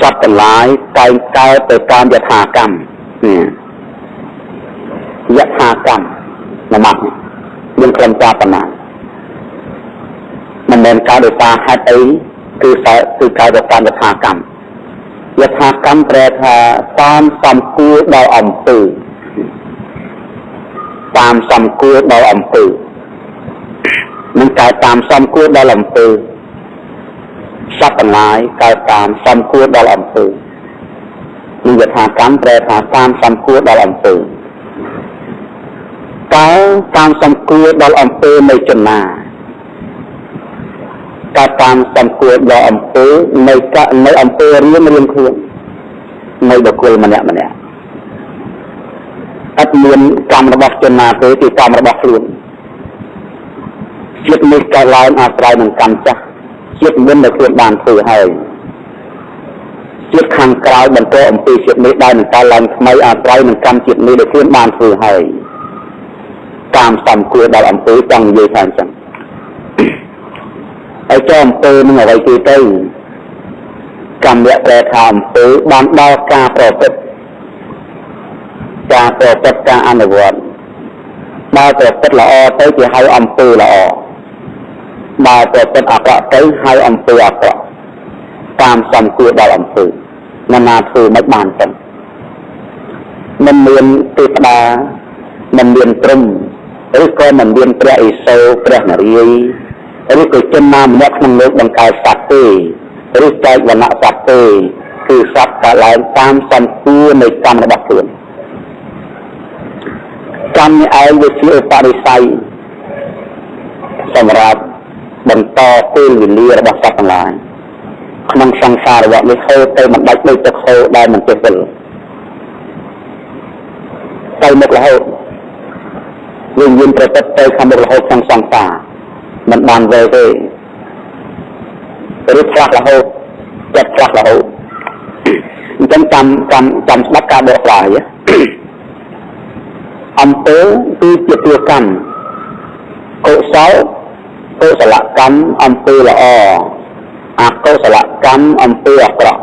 សត្វទាំងឡាយតែងកើតទៅតាមយថាកម្មនេះយថាកម្មនមស្មានខ្លឹមសារប៉ុណ្ណាមិនមែនកើតដោយសារហេតុអីគឺគឺកើតទៅតាមយថាកម្មយថាកម្មប្រែថាតាមសំគួរដល់អំពើតាមសំគួរដល់អំពើនឹងកើតតាមសំគួរដល់អំពើសត្វទាំងឡាយកើតតាមសំគួរដល់អំពើនឹងយថាកម្មប្រែថាតាមសំគួរដល់អំពើតើតាមសំគួរដល់អំពើនៃជនណាកើតតាមសំគួរដល់អំពើនៃកនៃអំពើរៀងរៀងខ្លួននៃបុគ្គលម្នាក់ម្នាក់អត់មានកម្មរបស់ជនណាទេគឺកម្មរបស់ខ្លួនជាតិនេះកើតឡើងអាស្រ័យនឹងកម្មចាស់ជាតិមុនដែលខ្លួនបានធ្វើហើយជាតិខាងក្រោយបន្តអំពីជាតិនេះដែលនឹងកើតឡើងថ្មីអាស្រ័យនឹងកម្មជាតិនេះដែលខ្លួនបានធ្វើហើយតាមសំគួរដល់អំពើចង់និយាយថាអញ្ចឹងហើយចុះអំពើនឹងអ្វីគេទៅកម្មៈប្រែថាអំពើបានដល់ការប្រព្រឹត្តការប្រព្រឹត្តការអនុវត្តបើប្រព្រឹត្តល្អទៅគេហៅអំពើល្អបើប្រព្រឹត្តអាក្រក់ទៅហៅអំពើអាក្រក់តាមសំគួរដល់អំពើនរណាធ្វើមិនបានចឹងមិនមានទេវតាមិនមានព្រំឬក៏មិនមានព្រះឥសូរព្រះនរាយណ៍ឬក៏ជនណាម្នាក់ក្នុងលោកបង្កើតសត្វទេឬចែកវណ្ណៈសត្វទេគឺសត្វកើតឡើងតាមសំគួរនៃកម្មរបស់ខ្លួនកម្មនេះឯងវាជាឧបនិស្ស័យសម្រាប់បន្តពេលវេលារបស់សត្វទាំងឡាយក្នុងសង្សារវដ្តនេះហូរទៅមិនដាច់ដូចទឹកហូរដែលមិនចេះវិលទៅមុខរហូតវិញយានប្រតិទៅខាងមុខរហូតក្នុងសង្សារមិនបានវិលទេឬផ្លាស់រហូតចិត្តផ្លាស់រហូតអញ្ចឹងចាំចាំចាំស្ដាប់ការបកស្រាយអំពើគឺជាតួកម្មកុសលកុសលកម្មអំពើល្អអកុសលកម្មអំពើអាក្រក់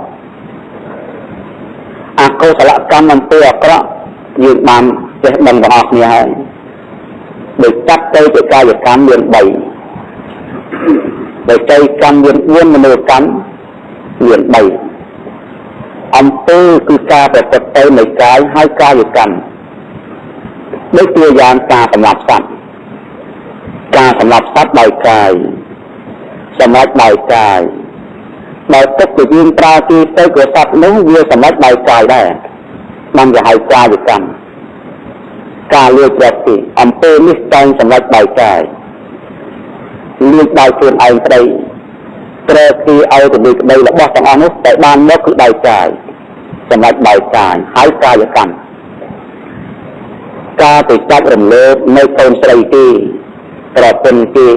អកុសលកម្មអំពើអាក្រក់យើងបានចេះដឹងទាំងអស់គ្នាហើយដោយចាប់ទៅជាកាយកម្មមាន3ដោយចៃកម្មមាន4មនោកម្មមាន3អំពើគឺការប្រព្រឹត្តទៅនៃកាយហើយកាយកម្មដូចជាយ៉ាងការសម្លាប់សត្វការសម្លាប់សត្វដោយកាយសម្រាប់ដោយកាយដោយទឹកជាយើងប្រើទីទៅក៏សត្វនោះវាសម្រាប់ដោយកាយដែរបានគេហៅកាយកម្មការលួចប្រតិអំពើនេះតែងសម្រាប់ដោយកាយលួចដោយខ្លួនឯងប្តីត្រូវគេឲ្យទៅលួចក្តីរបស់ទាំងអស់នោះតែបានមកគឺដោយកាយសម្រាប់ដោយកាយហើយកាយកម្មការទៅចាប់រំលោភនៅកូនស្រីគេប្រពន្ធគេ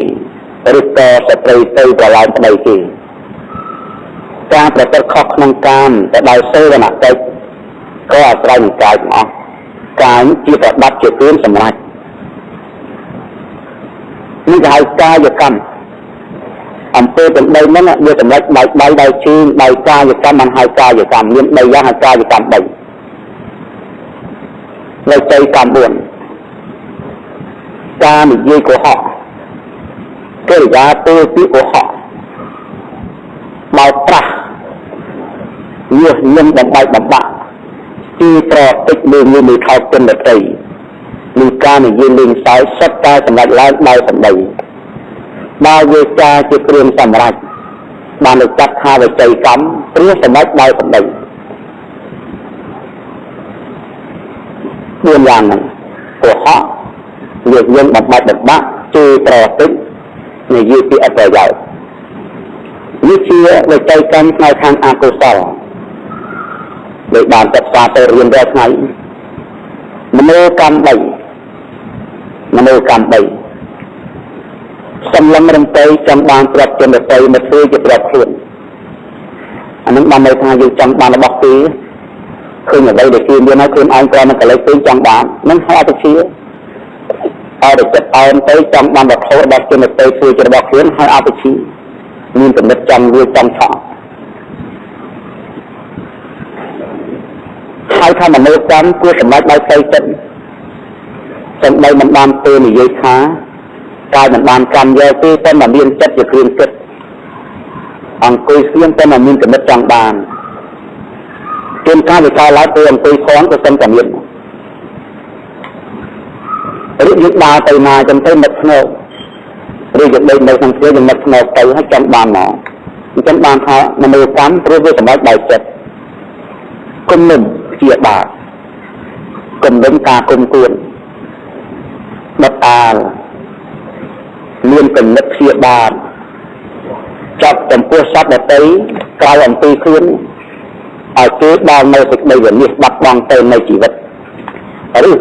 ឬក៏ស្ត្រីទៅប្រឡែងប្តីគេការប្រព្រឹត្តខុសក្នុងកាមទៅដោយសេវនកិច្ចក៏អាស្រ័យនឹងកាយទាំងអស់កាយជាប្រដាប់ជាគ្រឿងសម្រាប់នេះគេហៅកាយកម្មអំពើទាំង3ហ្នឹងវាសម្រាប់ដោយដៃដោយជើងដោយកាយកម្មបានហៅកាយកម្មមាន3យ៉ាងហៅកាយកម្ម3នៅចៃកម្ម4ការនិយាយកុហកកិរិយាពោលពាក្យកុហកបោកប្រាស់ញុះញង់បំបែកបំបាក់ទីប្រតិចលើមួយមួយថោកគុណដតីនឹងការនិយាយលេងសើចសុទ្ធតែសម្រេចឡើងដោយសម្ដីបើវាចាជាគ្រឿងសម្រេចបានចាត់ថាវិច័យកម្មព្រោះសម្រេចដោយសម្ដី4យ៉ាងហ្នឹងកុហកញុះញង់បំបែកបំបាក់ជេរប្រតិចនិយាយពីអប្រយោជន៍នេះជាវិច័យកម្មផ្នែកខាងអកុសលដោយបានសិក្សាទៅរៀនរាល់ថ្ងៃមនោកម្ម3មនោកម្ម3សម្លឹងរំទៅចង់បានទ្រព្យជនដទៃមកធ្វើជាទ្រព្យខ្លួនអានឹងបានន័យថាយើងចង់បានរបស់គេឃើញអ្វីដែលគេមានហើយខ្លួនឯងក៏មិនកលេចពេកចង់បាននឹងហើយអតិជាអត់ចិត្តអោនទៅចង់បានវត្ថុរបស់ជនដទៃធ្វើជារបស់ខ្លួនហើយអតិជាមានគំនិតចង់វាចង់ឆក់ ថាមនោកម្មគួរសម្រេចដោយផ្លូវចិត្តសំដីមិនបានពេលនិយាយថាកាយមិនបានកម្មយកទេតែមិនមានចិត្តជាគ្រឿងគិតអង្គុយស្ងៀមតែមិនមានគំនិតចង់បានជួនកាលវាកើតឡើងពេលអង្គុយផងក៏សិនតែមានឬយើងដើរទៅណាចឹងទៅនឹកស្នោឬយើងដេកនៅក្នុងផ្ទះយើងនឹកស្នោទៅហើយចង់បានមកអញ្ចឹងបានថាមនោកម្មព្រោះវាសម្រេចដោយចិត្តគុំនុំជាបាបគុំនុំការគុំគួនបតាលមានគំនិតព្យាបាទចាប់ចំពោះសត្វដទៃក្រៅអំពីខ្លួនឲ្យគេដល់នៅសេចក្តីវិនិច្ឆ័យបាត់បង់ទៅនៅជីវិតឬ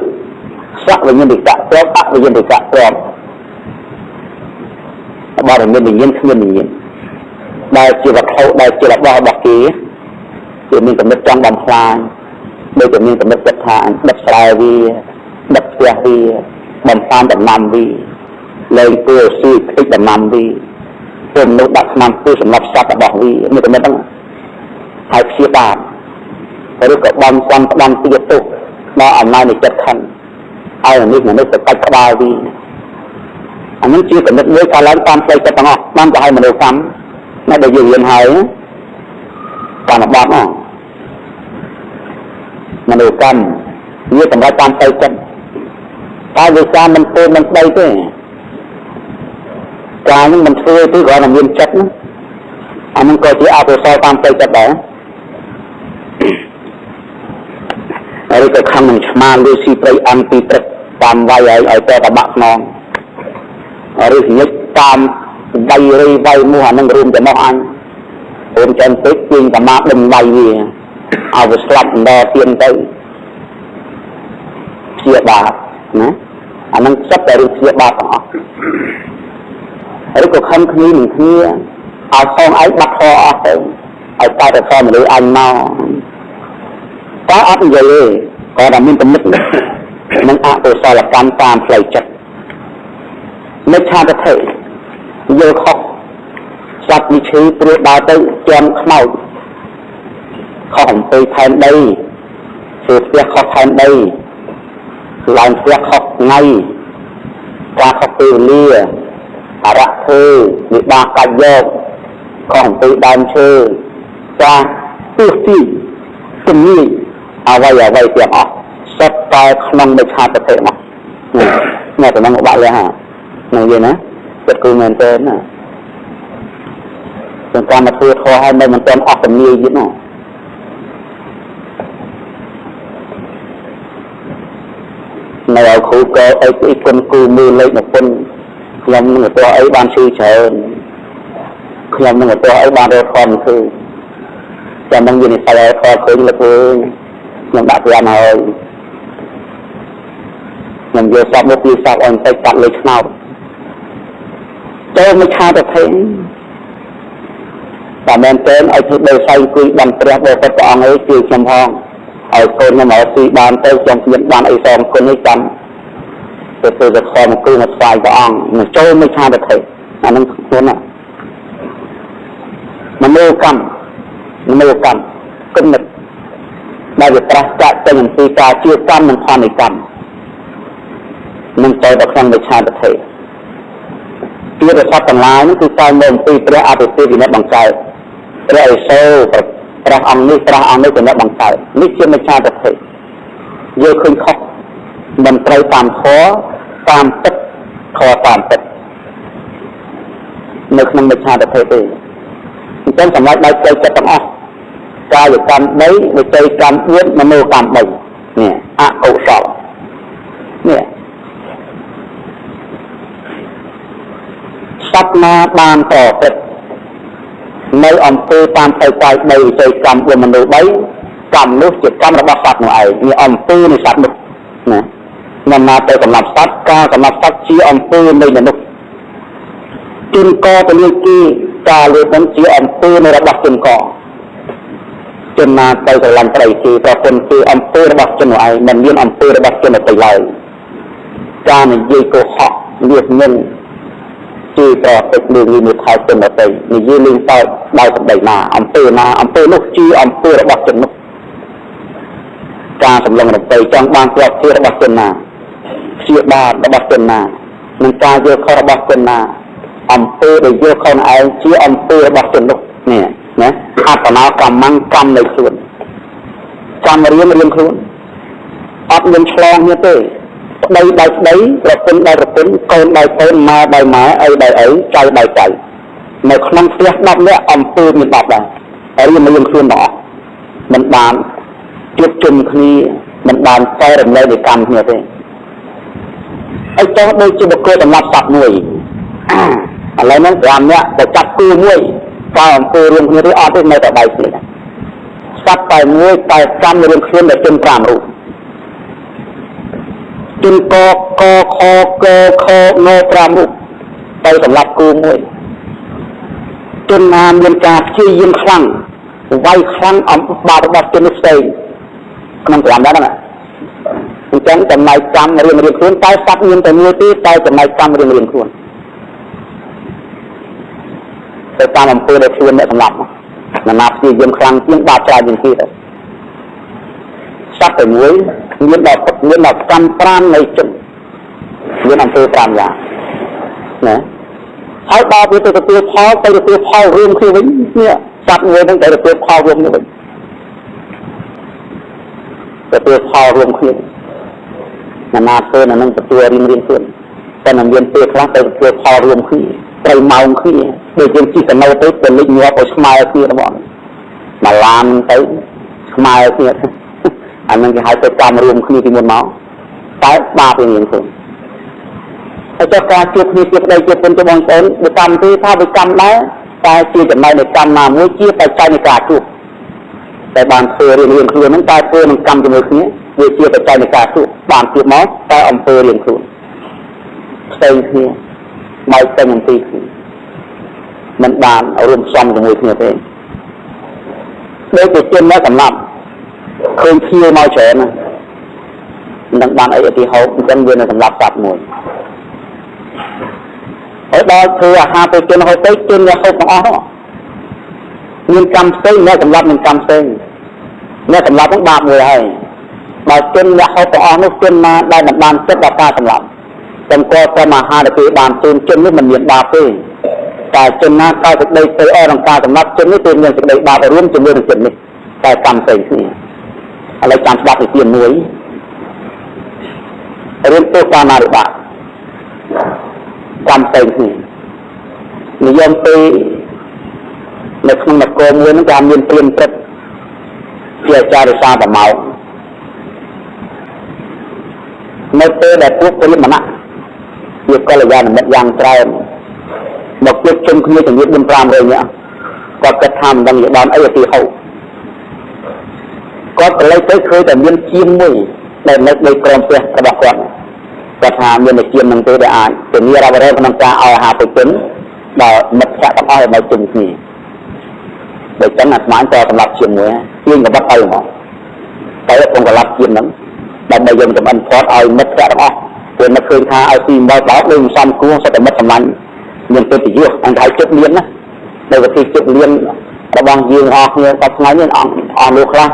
សវិញ្ញាណិកៈទ្រព្យអវិញ្ញាណិកៈទ្រព្យរបស់មានវិញ្ញាណគ្មានវិញ្ញាណដែលជាវត្ថុដែលជារបស់របស់គេគេមានគំនិតចង់បំផ្លាញដូចជាមានគំនិតគិតថាដិតស្រែវាដិតផ្ទះវាបំផ្លាញដំណាំវាលែងគួរស៊ីខ្ទេចដំណាំវាព្រោះមនុស្សដាក់ឆ្នាំពូសម្រាប់សត្វរបស់វាមានគំនិតហ្នឹងហើយព្យាបាទឬក៏បំសំផ្ដាំទៀតទុកដល់អំណាចនៃចិត្តខឹងឲ្យនេះមនុស្សទៅកាច់ក្បាលវាអានេះជាគំនិតមួយកើតឡើងតាមផ្លូវចិត្តទាំងអស់បានទៅឲ្យមនោកម្មណាដែលយើងរៀនហើយកម្មបត្តិហ្នឹងមនោកម្មវាសម្រាប់តាមផ្លូវចិត្តតែវាការមិនធ្វើមិនស្ដីទេការនេះមិនធ្វើទេគ្រាន់តែមានចិត្តណាអានឹងក៏ជាអកុសលតាមផ្លូវចិត្តដែរឬក៏ខំនឹងឆ្មាលឺស៊ីព្រៃអាំពីព្រឹកតាមវាយឲ្យតតបាក់ខ្នងឬញិចតាមវាយរៃវាយនោះអានឹងរួមទៅមកអញរួមចាំពេកទាញតាមាដុំវាយវាឲ្យវាស្លាប់ដល់ទៀនទៅជាបាបណាអានឹងសិតតែរឿងជាបាបទាំងអស់ឬក៏ខំគ្នានឹងគ្នាឲ្យផងឯងបាត់ខអស់ទៅឲ្យតែតែខមនុស្សអញមកតើអត់និយាយទេក៏តែមានគំនិតនឹងអកុសលកម្មតាមផ្លូវចិត្តមិច្ឆាទិដ្ឋិយល់ខុសសត្វនេះឈឺព្រោះដើរទៅជាន់ខ្មោចខុសអំពើផែនដីធ្វើផ្ទះខុសផែនដីឡើងផ្ទះខុសថ្ងៃការខុសពេលវេលាអរៈធ្វើវិបាកកាច់យកខុសអំពើដើមឈើការទស្សទីជំនាញអ្វីអ្វីទាំងអស់សុទ្ធតែក្នុងមិច្ឆាទិដ្ឋិមកនេះតែនឹងបាក់លះហ្នឹងនិយាយណាចិត្តគឺមែនទេណាជាងការមកធ្វើធម៌ឲ្យនៅមិនទាន់អស់ជំនាញទៀតនោះនៅឲ្យគ្រូក៏អីពីគុណគូមើលលេខមកពុនខ្ញុំនឹងទៅអីបានឈឺច្រើនខ្ញុំនឹងទៅអីបានរកធម៌ឃើញចាំនឹងមាននិស័យឲ្យធម៌ឃើញលើឃើញខ្ញុំដាក់ព្រានហើយខ្ញុំយកសពមកពីសពអនតិចកាត់លេខឆ្នោតចូលមិនឆាតទៅតែមែនទែនឲ្យធ្វើដោយសៃអង្គុយបានព្រះបរិសុទ្ធព្រះអង្គអីជួយខ្ញុំផងឲ្យកូនខ្ញុំឲ្យស៊ីបានទៅខ្ញុំមានបានអីសងគុណនេះចាំទៅធ្វើទៅខំអង្គុយមកស្វាយព្រះអង្គនឹងចូលមិនឆាតទៅអានឹងខ្លួនណាមនោកម្មមនោកម្មគំនិតដែលវាប្រះចាក់ចេញអំពីការជាកម្មនិងផលនៃកម្មនឹងចូលទៅក្នុងវិឆាទិដ្ឋិជារស័ព្ទទាំងឡាយនោះគឺកើតមកអំពីព្រះអតិទេពវិនិច្ឆ័យបង្កើតព្រះឥសូរព្រះអង្គនេះព្រះអង្គនេះជាអ្នកបង្កើតនេះជាមិច្ឆាទិដ្ឋិយល់ឃើញខុសមិនត្រូវតាមធម៌តាមពិតធម៌តាមពិតនៅក្នុងមិច្ឆាទិដ្ឋិទេអញ្ចឹងសម្រាប់ដោយផ្លូវចិត្តទាំងអស់កាយកម្ម3វិច័យកម្ម4មនោកម្ម3នេះអកុសលនេះសត្វណាបានប្រព្រឹត្តនៅអំពើតាមផ្លូវកាយ3វិច័យកម្ម4មនោ3កម្មនោះជាកម្មរបស់សត្វនោះឯងនេះអំពើនៃសត្វនោះណានរណាទៅកំណត់សត្វការកំណត់សត្វជាអំពើនៃមនុស្សជនកទៅលួចគេការលួចនឹងជាអំពើនៃរបស់ជនកជនណាទៅស្រឡាញ់ប្តីគេប្រពន្ធគេអំពើរបស់ជននោះឯងមិនមានអំពើរបស់ជនដទៃឡើយការនិយាយកុហកលៀបញឹង ជាប្រតិលើងមួយថោជនដទៃនិយាយលេងសើចដោយសម្ដីណាអំពើណាអំពើនោះជាអំពើរបស់ជននោះ ការសម្លឹងរំពៃចង់បានទ្រព្យជារបស់ជនណាព្យាបាទរបស់ជនណានិងការយល់ខុសរបស់ជនណាអំពើដែលយល់ខុសឯងជាអំពើរបស់ជននោះនេះណាអត្តនោកម្មកម្មនៃខ្លួនកម្មរៀងរៀងខ្លួនអត់មានឆ្លងគ្នាទេប្តីដោយប្តីប្រពន្ធដោយប្រពន្ធកូនដោយកូនម៉ែដោយម៉ែឪដោយឪចៅដោយចៅនៅក្នុងផ្ទះ10នាក់អំពើមាន10ដែររៀងរៀងខ្លួនទាំងអស់មិនបានជួបជុំគ្នាមិនបានចែករំលែកនៃកម្មគ្នាទេហើយចុះដូចជាបុគ្គលសម្រាប់សត្វមួយឥឡូវហ្នឹង5នាក់ទៅចាប់គូមួយតើអំពើរួមគ្នាទេអត់ទេនៅតែបែកគ្នាសត្វតែមួយតែកម្មរួមខ្លួនដែលជន5រូបជនកកខកខង5រូបទៅសម្រាប់គូមួយជនណាមានការព្យាយាមខ្លាំងវាយខ្លាំងអំបាបរបស់ជននេះផ្សេងក្នុង5ដែរហ្នឹងអញ្ចឹងចំណែកកម្មរៀងរៀងខ្លួនតែសត្វមានតែមួយទេតែចំណែកកម្មរៀងរៀងខ្លួនទៅតាមអំពើដែលខ្លួនអ្នកសម្លាប់ណាណាព្យាយាមខ្លាំងជាងបាបច្រើនជាងគេទៅសត្វតែមួយមានដល់មានដល់កម្ម5នៃជនមានអំពើ5យ៉ាងណាហើយដល់វាទៅទទួលផលទៅទទួលផលរួមគ្នាវិញនេះសត្វមួយហ្នឹងទៅទទួលផលរួមគ្នាវិញទទួលផលរួមគ្នាណានាធ្វើនៅនឹងទទួលរៀងរៀងខ្លួនតែនឹងមានពេលខ្លះទៅទទួលផលរួមគ្នាត្រូវម៉ោងគ្នាដូចយើងជិះកណោទៅទៅលិចងាប់ឲ្យស្មើគ្នារបស់មកឡានទៅស្មើគ្នាអានឹងគេហៅទៅកម្មរួមគ្នាពីមុនមកតែបាបរៀងរៀងខ្លួនហើយចុះការជួបគ្នាជាប្តីជាប្រពន្ធជាបងប្អូនវាកម្មទេថាវាកម្មដែរតែជាចំណែកនៃកម្មណាមួយជាបច្ច័យនៃការជួបតែបានធ្វើរៀងរៀងខ្លួនហ្នឹងតែធ្វើនឹងកម្មជាមួយគ្នាវាជាបច្ច័យនៃការជួបបានជួបមកតែអំពើរៀងខ្លួនផ្សេងគ្នាបែកទៅអំពីគ្នាមិនបានរួមផ្សំជាមួយគ្នាទេដូចជាជនមកសម្លាប់ឃើញភ្ញៀវមកច្រើនណាមិនដឹងបានអីឧទាហរណ៍អញ្ចឹងវានៅសម្លាប់សត្វមួយហើយដល់ធ្វើអាហារទៅជនហូបទៅជនអ្នកហូបទាំងអស់នោះមានកម្មផ្សេងអ្នកសម្លាប់មានកម្មផ្សេងអ្នកសម្លាប់ហ្នឹងបាបមួយហើយបើជនអ្នកហូបទាំងអស់នោះជនណាដែលមិនបានចិត្តដល់ការសម្លាប់តែគាត់តែអាហារដែលគេបានជូនជននេះមិនមានបាបទេតែជនណាកើតសេចក្តីទៅអរក្នុងការសម្លាប់ជននេះគឺមានសេចក្តីបាបរួមជាមួយនឹងជននេះតែកម្មផ្សេងគ្នាឥឡូវចាំស្ដាប់វិធានមួយរឿងទោសកាមារិបាកម្មផ្សេងគ្នានិយមពេលនៅក្នុងនគរមួយហ្នឹងគេមានព្រាមព្រឹត្តជាអាចារ្យសាប្រមោនៅពេលដែលពួកព្រាមណៈជាកល្យាណមិត្តយ៉ាងច្រើនមកជួបជុំគ្នាចំនួន4-500នាក់គាត់គិតថាមិនដឹងជាបានអីឧទាហរណ៍គាត់ក៏លេចទៅឃើញតែមានជាមមួយដែលនៅដីក្រោមផ្ទះរបស់គាត់គាត់ថាមានតែជាមនឹងទេដែលអាចធានារ៉ាប់រងក្នុងការឲ្យអាហារទៅជនដល់មិត្តភក្តិទាំងអស់ឲ្យមកជុំគ្នាដូច្នេះអាត្មាក៏សម្រាប់ជាមួយទាញកបិតទៅហ្មងតែពងកលាប់ជាមហ្នឹងដើម្បីយើងចម្អិនផតឲ្យមិត្តភក្តិទាំងអស់ព្រោះនឹកឃើញថាឲ្យទីមកបោកដូចមិនសមគួរសុទ្ធតែមិត្តសម្លាញ់មានកិត្តិយសអង្គឲ្យជិតលៀនណានៅវិធីជិតលៀនរបស់យើងអស់គ្នាសប្តាហ៍នេះអង្គអស់លោកខ្លះ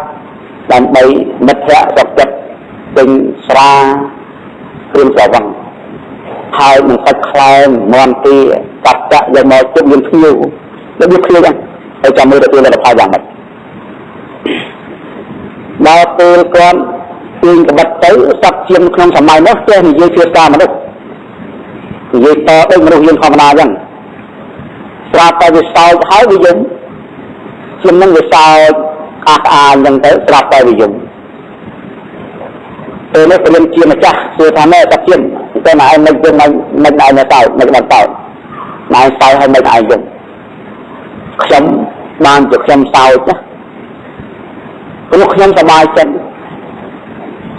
ដើម្បីមិត្តភក្តិសុខចិត្តទិញស្រាគ្រឿងស្រវឹងហើយនឹងសាច់ខ្លែងមន់ទីកាត់ចាក់យកមកជិតលៀនភ្ញៀវរបៀបភ្ញៀវហ្នឹងហើយចាំមើលទទួលលទ្ធផលយ៉ាងម៉េចដល់ពេលគាត់ទាញកបិតទៅសត្វជាមក្នុងសម័យនោះចេះនិយាយភាសាមនុស្សនិយាយតដូចមនុស្សយើងធម្មតាអញ្ចឹងស្រាប់តែវាសោកហើយវាយំជាមនឹងវាសោកអាក់អាអញ្ចឹងទៅស្រាប់តែវាយំពេលនេះព្រាមជាម្ចាស់សួរថាណែសត្វជាមតែណែឯងមិនយំមិនឯងនៅសោកមិនបានសោកណែសោកហើយមិនឯងយំខ្ញុំបានជាខ្ញុំសោកណាព្រោះខ្ញុំសប្បាយចិត្ត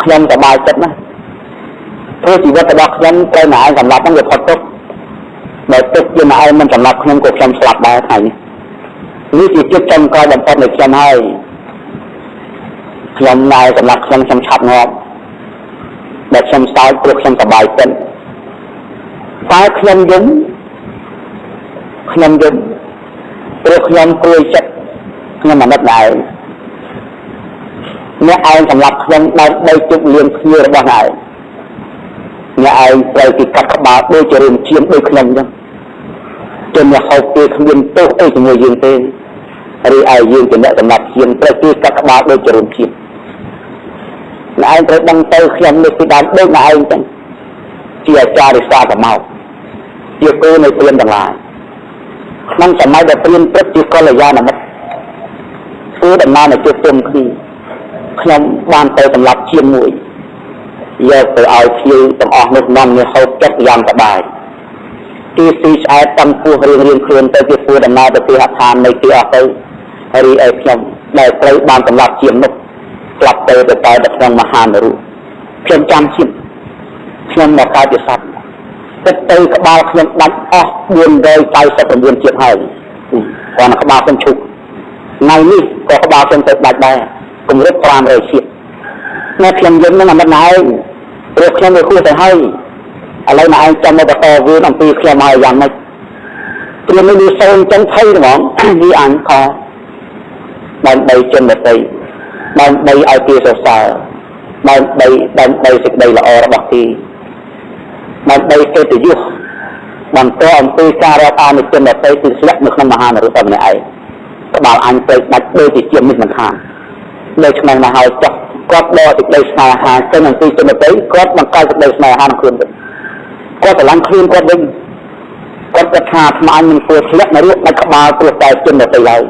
ខ្ញុំសប្បាយចិត្តណាព្រោះជីវិតរបស់ខ្ញុំត្រូវណែឯងសម្លាប់ហ្នឹងវាផុតទុក្ខបើទុក្ខជាណែឯងមិនសម្លាប់ខ្ញុំក៏ខ្ញុំស្លាប់ដែរថ្ងៃនេះនេះជាជាតិចុងក្រោយបំផុតនៃខ្ញុំហើយខ្ញុំណែសម្លាប់ខ្ញុំខ្ញុំឆាប់ងាប់ដែលខ្ញុំសោកព្រោះខ្ញុំសប្បាយចិត្តតែខ្ញុំយំខ្ញុំយំព្រោះខ្ញុំព្រួយចិត្តខ្ញុំអាណិតណែឯង អ្នកឯងសម្រាប់ខ្ញុំដើម្បីជប់លៀងភ្ញៀវរបស់អ្នកឯងអ្នកឯងត្រូវគេកាត់ក្បាលដូចជារឿងជាមដូចខ្ញុំអញ្ចឹងជនអ្នកហូបគេគ្មានទោសអីជាមួយយើងទេឬឯយើងជាអ្នកសម្រាប់ជាមត្រូវគេកាត់ក្បាលដូចជារឿងជាមអ្នកឯងត្រូវដឹងទៅខ្ញុំនេះពីដើមដូចអ្នកឯងចឹងជាអាចារ្យរិសាប្រមោកជាគោនៃព្រាមទាំងឡាយក្នុងសម័យដែលព្រាមព្រឹកជាកល្យាណមិត្តធ្វើដំណើរនៅជួបជុំគ្នាខ្ញុំបានទៅសម្រាប់ជាមួយយកទៅឲ្យភ្ញៀវទាំងអស់នោះនាំគ្នាហូបចិត្តយ៉ាងសប្បាយគេស៊ីឆ្អែតតាំងពោះរៀងរៀងខ្លួនទៅគេធ្វើដំណើរទៅទីហដ្ឋាននៃគេអស់ទៅរីឯខ្ញុំដែលត្រូវបានសម្រាប់ជាមនោះក្លាប់ទៅទៅតែក្នុងមហានរុខ្ញុំចាំជាខ្ញុំមកកើតជាសត្វគិតទៅក្បាលខ្ញុំដាច់អស់499ជាតិហើយគាត់ក្បាលខ្ញុំឈុកថ្ងៃនេះក៏ក្បាលខ្ញុំទៅដាច់ដែរគម្រប់500ជាតិណែខ្ញុំយំនឹងអាមិនឯងព្រោះខ្ញុំវាហួសទៅហើយឥឡូវណែឯងចាំមកបន្តវេនអំពីខ្ញុំហើយយ៉ាងម៉េចព្រោះនេះវាសូនចឹងភ័យហ្មងវាអញខដើម្បីជនដទៃដើម្បីឲ្យគេសរសើរដើម្បីដើម្បីសេចក្តីល្អរបស់គេដើម្បីកិត្តិយសបន្តអំពីការរាប់អាននៃជនដទៃគឺស្លាក់នៅក្នុងមហានរុតម្នាក់ឯងក្បាលអញត្រូវដាច់ដូចជាជានេះមិនខាននៅក្នុងមកហើយចុះគាត់ដកសេចក្តីស្នេហាទៅអំពីជនដទៃគាត់បង្កើតសេចក្តីស្នេហាក្នុងខ្លួនវិញគាត់ស្រឡាញ់ខ្លួនគាត់វិញគាត់គិតថាអាត្មាអញមិនគួរធ្លាក់នរកដាច់ក្បាលព្រោះតែជនដទៃឡើយ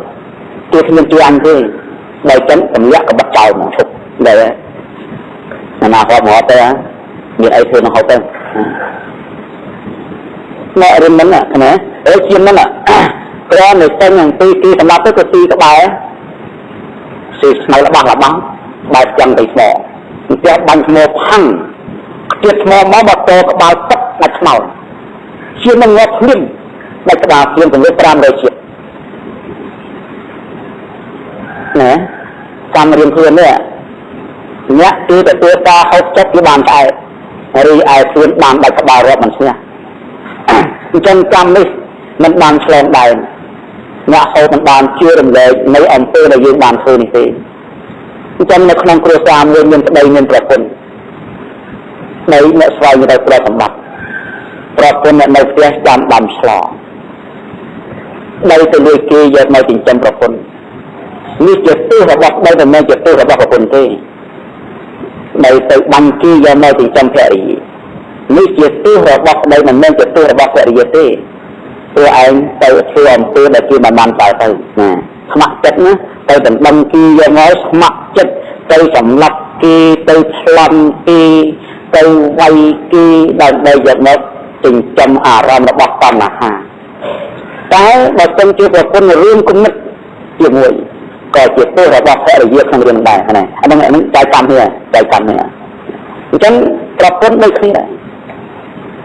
គេគ្មានជួយអញទេដោយចឹងទម្លាក់កបិតចោលមកឈប់ដែរណាហត់មកទៅមានអីធ្វើមកហូបទៅអ្នករៀនមិនណាអើជាមិនគ្រាន់តែតែងអំពីគេសម្រាប់ទៅក៏ទីក្បែរស៊ីស្មៅរបស់របស់បែបចឹងទៅថ្មផ្ទះបាញ់ថ្មផាំងខ្ទាតថ្មមកមកតក្បាលទឹកដាច់ខ្មោចជានឹងងាប់ភ្លាមដាច់ក្បាលភ្លាមទៅ500ជាតិណាកម្មរៀនខ្លួននេះអ្នកគេទទួលការហូបចិត្តគឺបានឆ្អែតរីឯខ្លួនបានដាច់ក្បាលរាប់មិនឈ្នះអញ្ចឹងកម្មនេះមិនបានឆ្លងដែនអ្នកហូបមិនបានជារំលែកនៅអំពើដែលយើងបានធ្វើនេះទេអញ្ចឹងនៅក្នុងគ្រួសារមួយមានប្តីមានប្រពន្ធនៅអ្នកស្វែងរកទ្រព្យសម្បត្តិប្រពន្ធអ្នកនៅផ្ទះចាំដាំឆ្លងដីទៅលួចគេយកមកចិញ្ចឹមប្រពន្ធនេះជាទោសរបស់ប្តីមិនមែនជាទោសរបស់ប្រពន្ធទេដីទៅបាញ់គេយកមកចិញ្ចឹមភរិយានេះជាទោសរបស់ប្តីមិនមែនជាទោសរបស់ភរិយាទេព្រោះឯងទៅធ្វើអំពើដែលគេមិនបានចោលទៅណាស្ម័គ្រចិត្តណាទៅដណ្ដឹងគេយកមកស្ម័គ្រចិត្តទៅសម្លាប់គេទៅប្លន់គេទៅវាយគេដើម្បីយកមកចិញ្ចឹមអារម្មណ៍របស់តណ្ហាតែបើសិនជាប្រពន្ធរួមគំនិតជាមួយក៏ជាទោសរបស់ភរិយាក្នុងរឿងដែរណាអាហ្នឹងចែកកម្មគ្នាចែកកម្មគ្នាអញ្ចឹងប្រពន្ធដូចគ្នាដែរ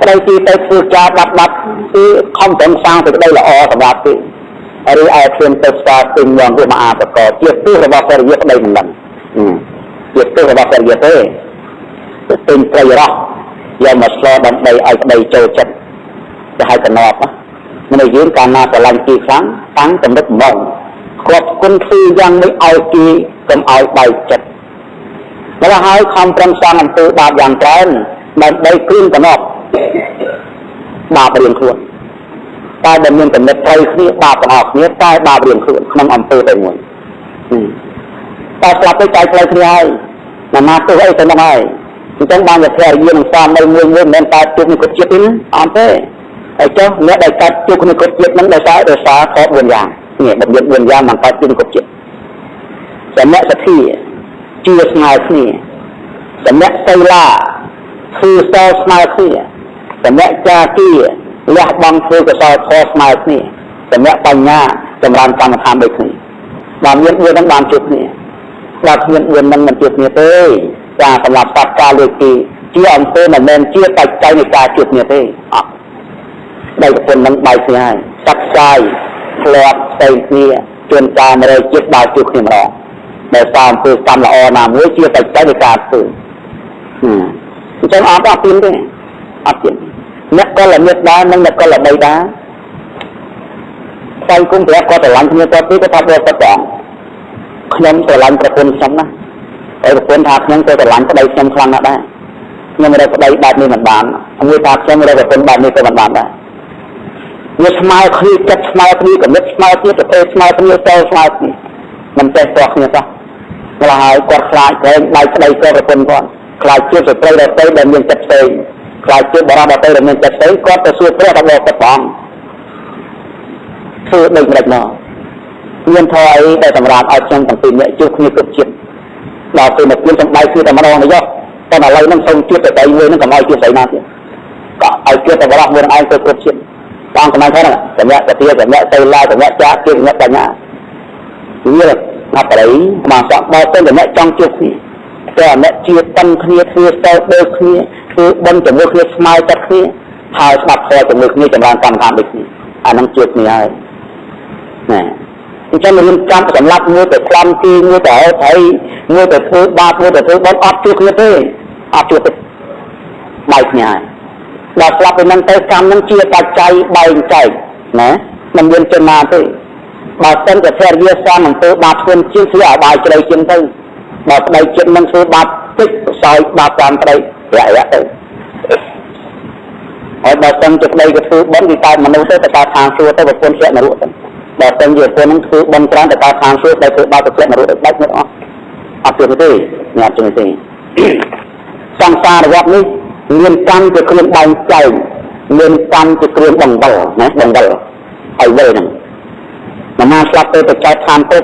ប្តីគេទៅធ្វើការបាត់បាត់គឺខំប្រឹងសាងសេចក្តីល្អសម្រាប់គេឬឯខ្លួនទៅស្វាទិញយ៉ាងវាមកអាបកជាទោសរបស់ភរិយាប្តីមិនដឹងជាទោសរបស់ភរិយាទេទៅទិញត្រីរស់យកមកឆ្លដើម្បីឲ្យប្តីចូលចិត្តទៅឲ្យកណប់មនុស្សយើងកាលណាស្រឡាញ់គេខ្លាំងតាំងចំណុចហ្មងគាត់គុណធ្វើយ៉ាងនេះឲ្យគេកុំឲ្យបែកចិត្តដល់ហើយខំប្រឹងសាងអំពើបាបយ៉ាងច្រើនដើម្បីគ្រឿងកណប់បាបរៀងខ្លួនតែដែលមានចំណុចត្រូវគ្នាបាបទាំងអស់គ្នាតែបាបរៀងខ្លួនក្នុងអំពើតែមួយតែស្លាប់ទៅចែកផ្លូវគ្នាហើយណាណាទោះអីទៅនឹងហើយអញ្ចឹងបានជាភរិយានឹងស្វាមីមួយមួយមិនមែនតែជួបនឹងគ្រប់ជាតិទេណាអត់ទេហើយចុះអ្នកដែលកាត់ជួបនឹងគ្រប់ជាតិហ្នឹងដោយសារខ4យ៉ាងនេះបំពេញ4យ៉ាងបានកើតជួបនឹងគ្រប់ជាតិសមៈសទ្ធាជាស្មើគ្នាសមៈសីលាធ្វើសល់ស្មើគ្នាសមៈចាគាលះបង់ធ្វើកុសលធម៌ស្មើគ្នាសមៈបញ្ញាចម្រើនកម្មដ្ឋានដូចគ្នាបានមាន4ហ្នឹងបានជួបគ្នាដល់គ្មាន4ហ្នឹងមិនជួបគ្នាទេការសម្រាប់សត្វការលើកទីជាអំពើមិនមែនជាបច្ច័យនៃការជួបគ្នាទេអត់ដីប្រពន្ធនឹងបែកគ្នាហើយសត្វផ្សាយធ្លាប់ផ្សេងគ្នាជួនកាល100ជាតិដល់ជួបគ្នាម្ដងដោយសារអំពើកម្មល្អណាមួយជាបច្ច័យនៃការធ្វើអញ្ចឹងអត់អត់ទៀនទេអត់ទៀនអ្នកកលមិត្តដែរនិងអ្នកកលបីដែរតែគុំព្រះគាត់ស្រឡាញ់គ្នាគាត់ទេគាត់ថាបបិទ្ធបងខ្ញុំស្រឡាញ់ប្រពន្ធខ្ញុំណា ហើយប្រពន្ធថាខ្ញុំក៏ស្រឡាញ់ប្តីខ្ញុំខ្លាំងណាស់ដែរខ្ញុំរកប្តីបែបនេះមិនបានមួយថាខ្ញុំរកប្រពន្ធបែបនេះក៏មិនបានដែរវាស្មើគ្នាចិត្តស្មើគ្នាគំនិតស្មើគ្នាប្រទេសស្មើគ្នាទៅស្មើគ្នាមិនចេះទាស់គ្នាសោះម្ល៉េះហើយគាត់ខ្លាចក្រែងបែកប្តីក៏ប្រពន្ធគាត់ខ្លាចជាស្ត្រីដទៃដែលមានចិត្តផ្សេងខ្លាចជាបរិបទដទៃដែលមានចិត្តផ្សេងគាត់ទៅសួរព្រះរបស់គាត់ព្រះអង្គធ្វើដូចម្ដេចមកមានធម៌អីដែលសម្រាប់ឲ្យខ្ញុំទាំងពីរនាក់ជួបគ្នាគ្រប់ជាតិដល់ពេលមកគៀនសំបាយគឺតែម្ដងនេះយកតែឥឡូវហ្នឹងសូមជួបតែដៃមួយហ្នឹងកុំឲ្យជួបស្រីណាទៀតក៏ឲ្យជួបតែបរិបទមួយនឹងឯងទៅគ្រប់ជាតិបងកំណត់ហ្នឹងសម្រាប់តាសម្រាប់ទៅឡាសម្រាប់ចាក់ជាសម្រាប់បញ្ញាវាអបរិយមកសក់បើទៅអ្នកចង់ជួបគ្នាតែអ្នកជាប៉ិនគ្នាធ្វើសិលដូចគ្នាធ្វើបុណ្យជាមួយគ្នាស្មើចិត្តគ្នាហើយស្ដាប់ធម៌ជាមួយគ្នាចម្រើនកម្មដ្ឋានដូចគ្នាអាហ្នឹងជួបគ្នាហើយណាអញ្ចឹងរៀនកម្មសម្រាប់មួយទៅប្លន់ទីមួយទៅហើយមួយទៅធ្វើបាបមួយទៅធ្វើបុណ្យអត់ជួបគ្នាទេអត់ជួបទេបែកគ្នាហើយដល់ស្លាប់ទៅនឹងទៅកម្មនឹងជាបច្ច័យបែងចែកណាមិនមានជនណាទេបើសិនជាភរិយាសាមអំពើបាបធ្ងន់ជាងធ្វើឲ្យបាយជ្រៅជាងទៅបើប្តីចិត្តនឹងធ្វើបាបតិចសោយបាបតាមប្តីរយៈទៅហើយបើសិនជាប្តីក៏ធ្វើបុណ្យវាកើតមនុស្សទៅទៅកើតឋានសួគ៌ទៅប្រពន្ធធ្លាក់នរកទៅបើសិនជាប្រពន្ធនឹងធ្វើបុណ្យច្រើនទៅកើតឋានសួគ៌ទៅធ្វើបាបទៅធ្លាក់នរកទៅដាច់មិនអស់អត់ទៀតទេញ៉ាំជាងទេសង្សារវដ្តនេះមានកម្មជាគ្រឿងបែងចែកមានកម្មជាគ្រឿងបង្វិលណាបង្វិលឲ្យវិលហ្នឹងនរណាស្លាប់ទៅទៅកើតឋានពុំ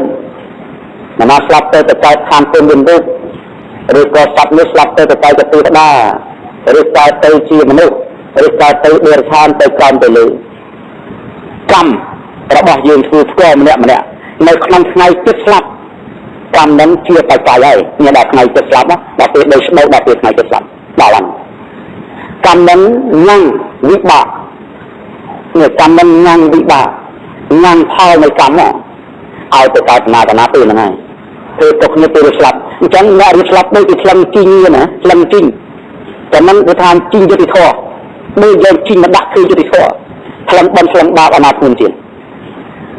នរណាស្លាប់ទៅទៅកើតឋានពុំមានរូបឬក៏សត្វនេះស្លាប់ទៅទៅកើតជាទេវតាឬកើតទៅជាមនុស្សឬកើតទៅដេរឆានទៅក្រោមទៅលើកម្មរបស់យើងធ្វើផ្ទាល់ម្នាក់ម្នាក់នៅក្នុងថ្ងៃចិត្តស្លាប់កម្មនឹងជាបច្ច័យហើយមានដល់ថ្ងៃចិត្តស្លាប់ដល់ពេលដូចស្បូវដល់ពេលថ្ងៃចិត្តស្លាប់ដល់ហ្នឹងកម្មនឹងញ៉ាំងវិបាកនេះកម្មនឹងញ៉ាំងវិបាកញ៉ាំងផលនៃកម្មហ្នឹងឲ្យទៅកើតណាកណាពេលហ្នឹងហើយធ្វើទុកនេះពេលស្លាប់អញ្ចឹងអ្នករៀបស្លាប់ដូចជាក្លឹងជីងណាក្លឹងជីងតែមិនវាថាជីងយុត្តិធម៌ដូចយើងជីងមកដាក់គឺយុត្តិធម៌ក្លឹងបុណ្យក្លឹងបាបអនាគតទៀត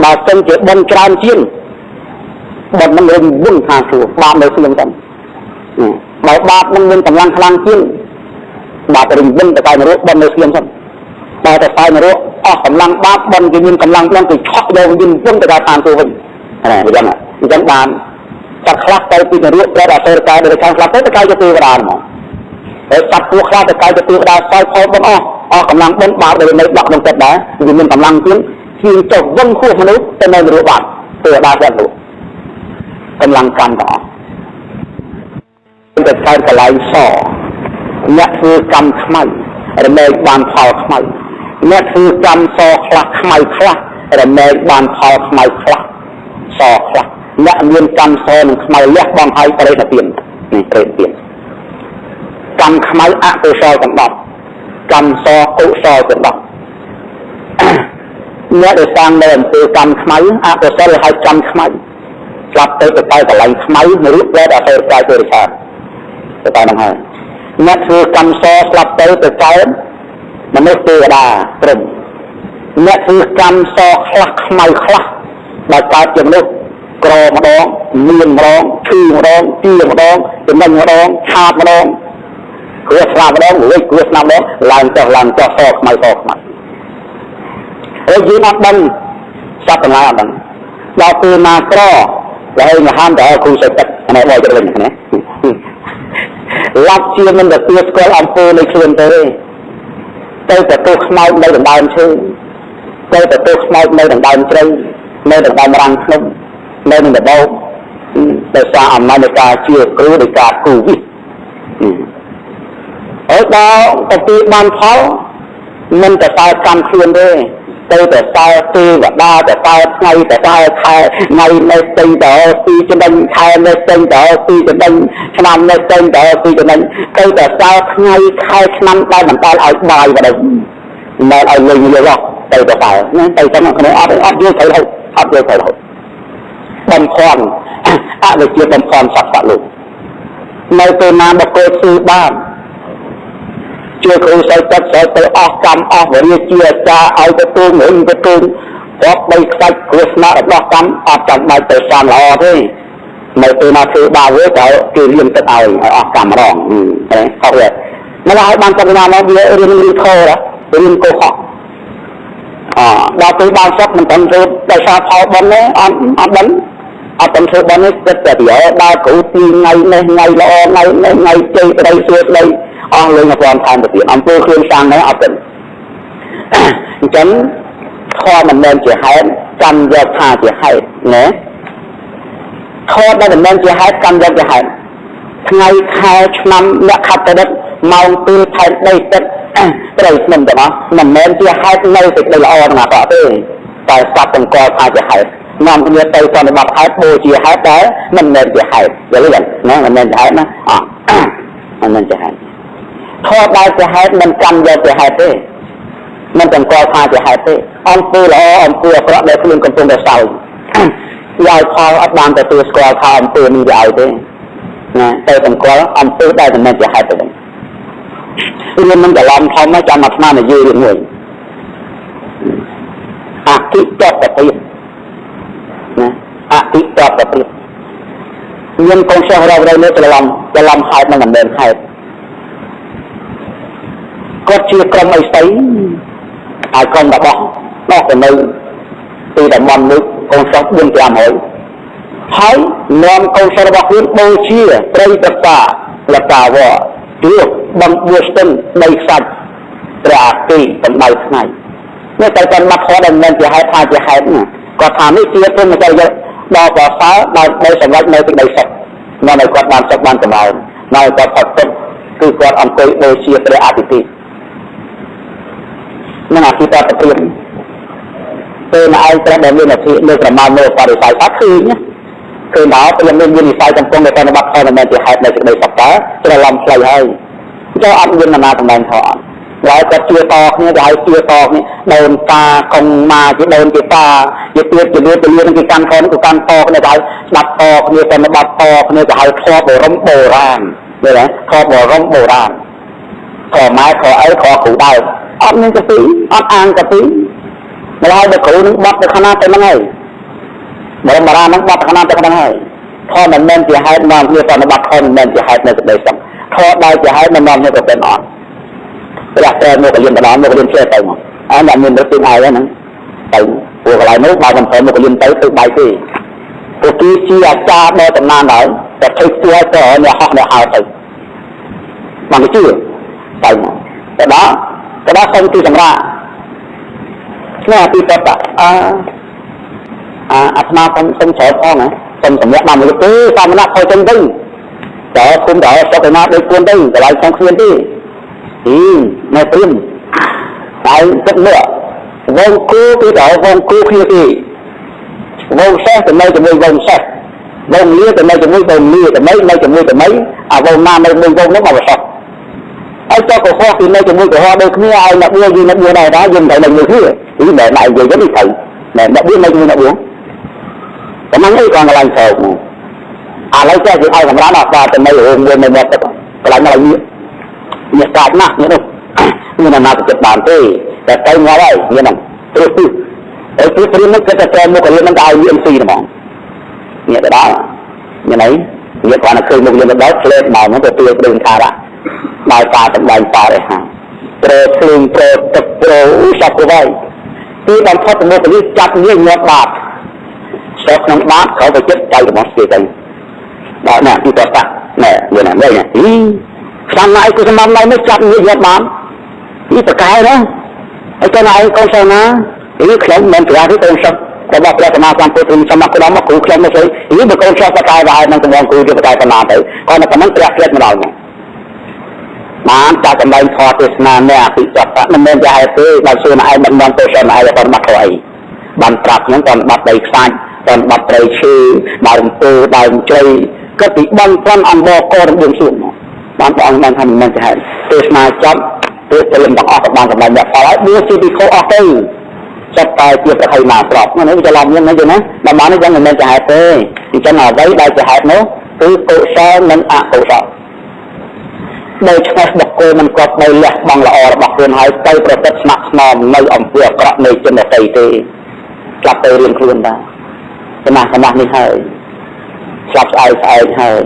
បើសិនជាបុណ្យច្រើនជាងបុណ្យនឹងរំវឹងខាងសួគ៌បាបនៅស្ងៀមទៅបើបាបនឹងមានកម្លាំងខ្លាំងជាងបាបរំវឹងទៅតែនរកបុណ្យនៅស្ងៀមទៅបើតែតែនរកអស់កម្លាំងបាបបុណ្យគេមានកម្លាំងខ្លាំងទៅឆក់យកវិញវឹងទៅដល់ឋានសួគ៌វិញណាអញ្ចឹងអញ្ចឹងបានសត្វខ្លះទៅពីនរកប្រែអសុរកាយដែលខាងខ្លះទៅទៅកាយជាទេវតាហ្មងហើយសត្វពួកខ្លះទៅកាយជាទេវតាសោយផលបុណ្យអស់អស់កម្លាំងបុណ្យបាបដែលនៅដកក្នុងចិត្តដែរវាមានកម្លាំងជាងជាងចុះវឹងហួសមនុស្សទៅនៅនរកបាត់ទេវតាសត្វលោកកម្លាំងកម្មទាំងអស់ទៅកើតកន្លែងសអ្នកធ្វើកម្មខ្មៅរមែងបានផលខ្មៅអ្នកធ្វើកម្មសខ្លះខ្មៅខ្លះរមែងបានផលខ្មៅខ្លះសខ្លះអ្នកមានកម្មសនិងខ្មៅលះបងឲ្យប្រេតទាននេះប្រេតទានកម្មខ្មៅអកុសលទាំង10កម្មសកុសលទាំង10អ្នកដែលសាងនៅអំពើកម្មខ្មៅអកុសលឲ្យកម្មខ្មៅស្លាប់ទៅទៅកន្លែងខ្មៅនរកប្រែអសុរកាយទេរិឆាទៅតែហ្នឹងហើយអ្នកធ្វើកម្មសស្លាប់ទៅទៅកើតមនុស្សទេវតាព្រំអ្នកធ្វើកម្មសខ្លះខ្មៅខ្លះបើកើតជាមនុស្សក្រម្ដងមានម្ដងឈឺម្ដងទីម្ដងចំណេញម្ដងឆាតម្ដងគ្រោះស្លាប់ម្ដងលិចគ្រោះស្លាប់ម្ដងឡើងចុះឡើងចុះសខ្មៅសខ្មៅហើយយើងអត់ដឹងសត្វទាំងឡាយអត់ដឹងដល់ពេលណាក្រហើយមហានតើគ្រូសេទឹកនេះបោចវិញណាឡាប់ជាមិនទទួលស្គាល់អំពើនៃខ្លួនទេទៅទទួលខ្មោចនៅដណ្ដើមឈើទៅទទួលខ្មោចនៅដណ្ដើមជ្រៅនៅដណ្ដើមរាំងភ្នំនៅនឹងដបោកដោយសារអំណាចនៃការជាគ្រូនៃការគូវិសហើយដល់ទទួលបានផលមិនទៅតើកម្មខ្លួនទេទៅតែតើទេវតាទៅតើថ្ងៃទៅតើខែថ្ងៃនៅពេញទៅពីចំណេញខែនៅពេញទៅពីចំណេញឆ្នាំនៅពេញទៅពីចំណេញទៅតែតើថ្ងៃខែឆ្នាំដែលមិនតើឲ្យបាយបដិមិនឲ្យលេងលស់ទៅតែតើទៅចឹងគ្នាអត់អត់យល់ត្រូវរហូតអត់យល់ត្រូវរហូតបំភ័ន្តអវិជ្ជាបំភ័ន្តសត្វសត្វលោកនៅពេលណាបុគ្គលធ្វើបាបជាគ្រូសោយទឹកសោយទៅអស់កម្មអស់វរិយជាអាចារ្យឲ្យទៅទូងវិញទៅទូងរាប់បីខ្សាច់គ្រោះថ្នាក់របស់កម្មអត់ចាំបាច់ទៅសានល្អទេ នៅពេលណាធ្វើបាបវាទៅគេរៀនទឹកឲ្យឲ្យអស់កម្មរងហុកវាមកឲ្យបានសុខណាមកវារៀនរៀនខោរៀនកុហកអដល់ពេលបានសុខមិនត្រឹមធ្វើដោយសារផលបុណ្យទេអត់អត់ដឹងអត់ត្រឹមធ្វើបុណ្យទេគិតតែប្រយោជន៍ដល់គ្រូទីថ្ងៃនេះថ្ងៃល្អថ្ងៃនេះថ្ងៃជ័យប្តីសួស្តីអស់លេងអត់ថែមទៅទៀតអំពើខ្លួនសាងនេះអត់ទេអញ្ចឹងធម៌មិនមែនជាហេតុកម្មយកថាជាហេតុណាធម៌ដែលមិនមែនជាហេតុកម្មយកជាហេតុថ្ងៃខែឆ្នាំអ្នកខត្តរិទ្ធម៉ោងពេលផែនដីទឹកត្រីស្នឹមទាំងអស់មិនមែនជាហេតុនៅសេចក្តីល្អទាំងអស់ទេតែសត្វបង្កថាជាហេតុនាំគ្នាទៅសន្និបាតហេតុបូជាហេតុតែមិនមែនជាហេតុយល់ទេណាមិនមែនជាហេតុណាអមិនមែនជាហេតុធម៌ដែលជាហេតុមិនកម្មយកជាហេតុទេមិនបង្កថាជាហេតុទេអំពើល្អអំពើអាក្រក់ដែលខ្លួនកំពុងតែសោយយកផលអត់បានទទួលស្គាល់ថាអំពើនេះវាឲ្យទេណាទៅបង្កអំពើដែលមិនមែនជាហេតុទៅវិញរឿងនឹងច្រឡំធំចាំអាត្មានិយាយរឿងមួយអតិតតព្រាណាអតិតតព្រាមានកូនសិស្សរករនេះច្រឡំច្រឡំហេតុនិងមិនមែនហេតុគាត់ជាក្រុមអីស្អីឲ្យក្រុមរបស់នោះទៅនៅទីតំបន់មួយកូនសិស្ស4 500ហើយនាំកូនសិស្សរបស់ខ្លួនបូជាត្រីប្រកាលកាវជួបបង្បួស្ទឹងដីខ្សាច់ព្រះអាទិត្យកម្ដៅថ្ងៃនេះតែតែមកខដែលមិនជាហេតុថាជាហេតុណាគាត់ថានេះជាព្រមចរិយដ៏ប្រសើរដើម្បីសម្រេចនៅសេចក្តីសុខនាំឲ្យគាត់បានសុខបានចម្រើននាំឲ្យគាត់ផុតទុក្ខគឺគាត់អង្គុយបូជាព្រះអាទិត្យនឹងអធិតតព្រាមពេលឯងព្រះដែលមានអធិនៅប្រមាណមើលបរិស័យអត់ឃើញឃើញដល់ព្រះមាននិស័យកំពុងតែបត្តិផលមិនមែនជាហេតុនៃសេចក្តីសុខតើច្រឡំផ្លូវហើយចុះអត់មានណាសម្ដែងធម៌អត់ឡើយគាត់ជឿតគ្នាទៅឲ្យជឿតគ្នាដូនតាកុងម៉ាជាដូនជាតាជាទៀតជាលឿនជាលឿនគេកាន់ខនក៏កាន់តគ្នាទៅឲ្យស្ដាប់តគ្នាទៅបត្តិតគ្នាទៅឲ្យធម៌បរមបុរាណយល់ទេធម៌បរមបុរាណខម៉ែខឪខគ្រូដើមអត់មានកាពីអត់អានកាពីម្ល៉េះដល់គ្រូនឹងបត់ទៅខាងណាទៅហ្នឹងហើយបរមរានឹងបត់ទៅខាងណាទៅហ្នឹងហើយធម៌មិនមែនជាហេតុនាំគ្នាទៅបត្តិធម៌មិនមែនជាហេតុនៅសេចក្តីសុខធម៌ដែលជាហេតុមិននាំគ្នាទៅเป็นអត់ព្រះតែមកលៀនបណ្ដាមកលៀនចេះទៅមកអើអ្នកមានរត់ទីហើយហ្នឹងទៅពួកកន្លែងនោះបើមិនទៅមកលៀនទៅទៅបាយទេពួកគេជាអាចារ្យដ៏តំណានហើយតែធ្វើទួទៅអ្នកហោះអ្នកហៅទៅបានគេជឿទៅមកទៅដល់ទៅដល់សុំទីសម្រាប់នេះទីតតអើអាត្មាសុំសុំច្រកផងណាសុំសម្រាប់បានមួយទេសាមណៈខុសចឹងទៅតើគុំតើសុកឯណាដូចគួនទៅកន្លែងក្នុងគ្មានទេអីនៅព្រាមហើយគិតមើលវងគូគេទៅវងគូគ្នាទេវងសេះទៅនៅជាមួយវងសេះវងលាទៅនៅជាមួយវងលាទៅនៅជាមួយទៅអាវងណានៅមួយវងនោះមកសោះហើយចុះកុហកគេនៅជាមួយកុហកដូចគ្នាឲ្យអ្នកបួយើងអ្នកបួដែរដែរយើងត្រូវនៅមួយគ្នាពីបែរដៃនិយាយទៅត្រូវអ្នកបួនៅជាមួយអ្នកបួតែហ្នឹងអីក៏កន្លែងស្រោបមកឥឡូវចេះគេឲ្យសម្រាប់ដល់បាទទៅនៅរោងមួយនៅមាត់ទឹកកន្លែងនោះនេះនេះកាចណាស់នេះនោះមានអាណាទៅចិត្តបានទេតែទៅងាប់ហើយមានហ្នឹងព្រោះពីហើយពីព្រាមនេះគិតតែប្រមុខរៀនហ្នឹងទៅឲ្យ UMC ហ្មងនេះទៅដល់មានអីវាគាត់តែឃើញមុខរៀនទៅដល់ផ្លេតមកហ្នឹងទៅទួលព្រឹងខារៈដោយការសម្ដែងបរិហាប្រភ្លើងប្រទឹកប្រសពទៅហើយទីបំផុតមុខនេះចាប់ងាយញាត់បាតសោកក្នុងបាតเขาទៅចិត្តចៅរបស់គេទៅដល់ណាទីតតណែវាណាវិញអីសំណាយគឺសំណាយនេះចាប់ងាយញាត់បាននេះតកែណាហើយទៅឯងកូនសិស្សណានេះខ្ញុំមិនប្រាទេកូនសិស្សរបស់ព្រះសម្មាសម្ពុទ្ធសម្មាគុណមកគ្រូខ្ញុំមកស្អីនេះបើកូនសិស្សបកែដែរនឹងកំងគ្រូជាបកែបណ្ណាទៅគាត់នៅប៉ុណ្ណឹងព្រះផ្លេតមកដល់មកបានចាក់សម្ដែងធម៌ទេសនាអ្នកអភិចតមិនមែនជាហេតុទេបើសួរឯងមិនបានទៅសិនឯងគាត់មកធ្វើអីបានប្រាប់ខ្ញុំគាត់បាត់ដីខ្សាច់គាត់បាត់ព្រៃឈើដើមពោដើមជ្រៃគាត់ពីបន់ប្រាប់អង្គករបួងសួងមកបានព្រះអង្គបានថាមិនមែនជាហេតុទេសនាចប់ពួកពលិនទាំងអស់ក៏បានសម្ដែងអ្នកផលហើយបួសជាភិក្ខុអស់ទៅចិត្តតែជាប្រហែលមកស្របនេះវាច្រឡំយ៉ាងនេះណាដល់បាននេះយ៉ាងមិនមែនជាហេតុទេអញ្ចឹងអ្វីដែលជាហេតុនោះគឺកុសលនិងអកុសលដូច្នេះបុគ្គលមិនគប្បីលះបង់ល្អរបស់ខ្លួនហើយទៅប្រព្រឹត្តស្ម័គ្រស្នំនៅអំពើអាក្រក់នៃជនដទៃទេក្លាប់ទៅរៀនខ្លួនដែរចំណាស់ចំណាស់នេះហើយ ស្លាប់ស្អែកស្អែកហើយ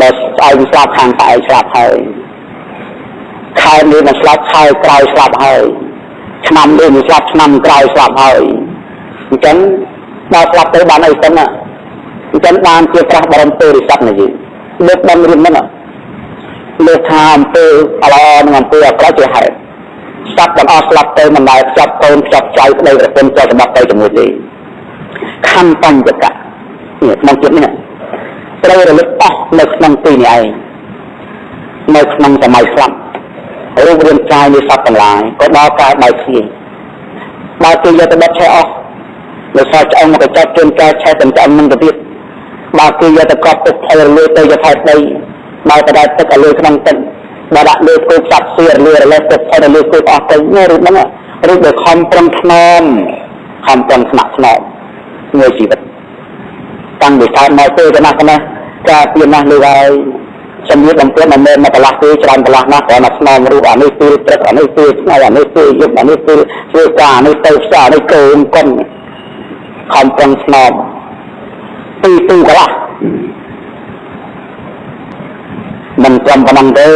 ដល់ស្អែកស្លាប់ខាងស្អែកស្លាប់ហើយខែនេះមិនស្លាប់ខែក្រោយស្លាប់ហើយឆ្នាំនេះមិនស្លាប់ឆ្នាំក្រោយស្លាប់ហើយអញ្ចឹងដល់ស្លាប់ទៅបានអីសិនណាអញ្ចឹងបានជាប្រាស់បរមពុរិស័ទនេះយើងលើកដឹងរឿងហ្នឹងលើកថាអំពើល្អនិងអំពើអាក្រក់ជាហេតុសត្វទាំងអស់ស្លាប់ទៅមិនដែលខ្ចប់កូនខ្ចប់ចៅប្តីប្រពន្ធចៅសម្បត្តិទៅជាមួយទេខណ្ឌបញ្ចកៈនេះក្នុងជាតិនេះត្រូវរលឹកអស់នៅក្នុងទីនេះឯងនៅក្នុងសម័យស្លាប់រូបរាងកាយនៃសត្វទាំងឡាយក៏ដល់ការបែកគ្នាបើគេយកទៅដុតឆេះអស់នៅសល់ឆ្អឹងមកកញ្ចប់ជួនកាលឆេះទាំងឆ្អឹងនឹងទៅទៀតបើគេយកទៅកប់ទុកផលរលាយទៅយកថែដីបើបដែតទឹកឲ្យលើក្នុងទឹកបើដាក់លើគោកសត្វសៀរលារលេះទឹកផលរលាយគោកអស់ទៅនេះរូបហ្នឹងរូបដែលខំប្រឹងថ្នមខំប្រឹងថ្នាក់ថ្នមមួយជីវិតតាំងពីកើតមកទៅកណាស់កណាស់ការពៀនណាស់លើហើយជំនឿបំពេញមិនមែនមកកន្លះទេច្រើនកន្លះណាស់គ្រាន់តែស្នងរូបអានេះពេលព្រឹកអានេះពេលថ្ងៃអានេះពេលយប់អានេះពេលធ្វើការអានេះទៅផ្សារនេះកូនកុនខំប្រឹងស្នងពីទូកន្លះមិនត្រឹមប៉ុណ្ណឹងទេ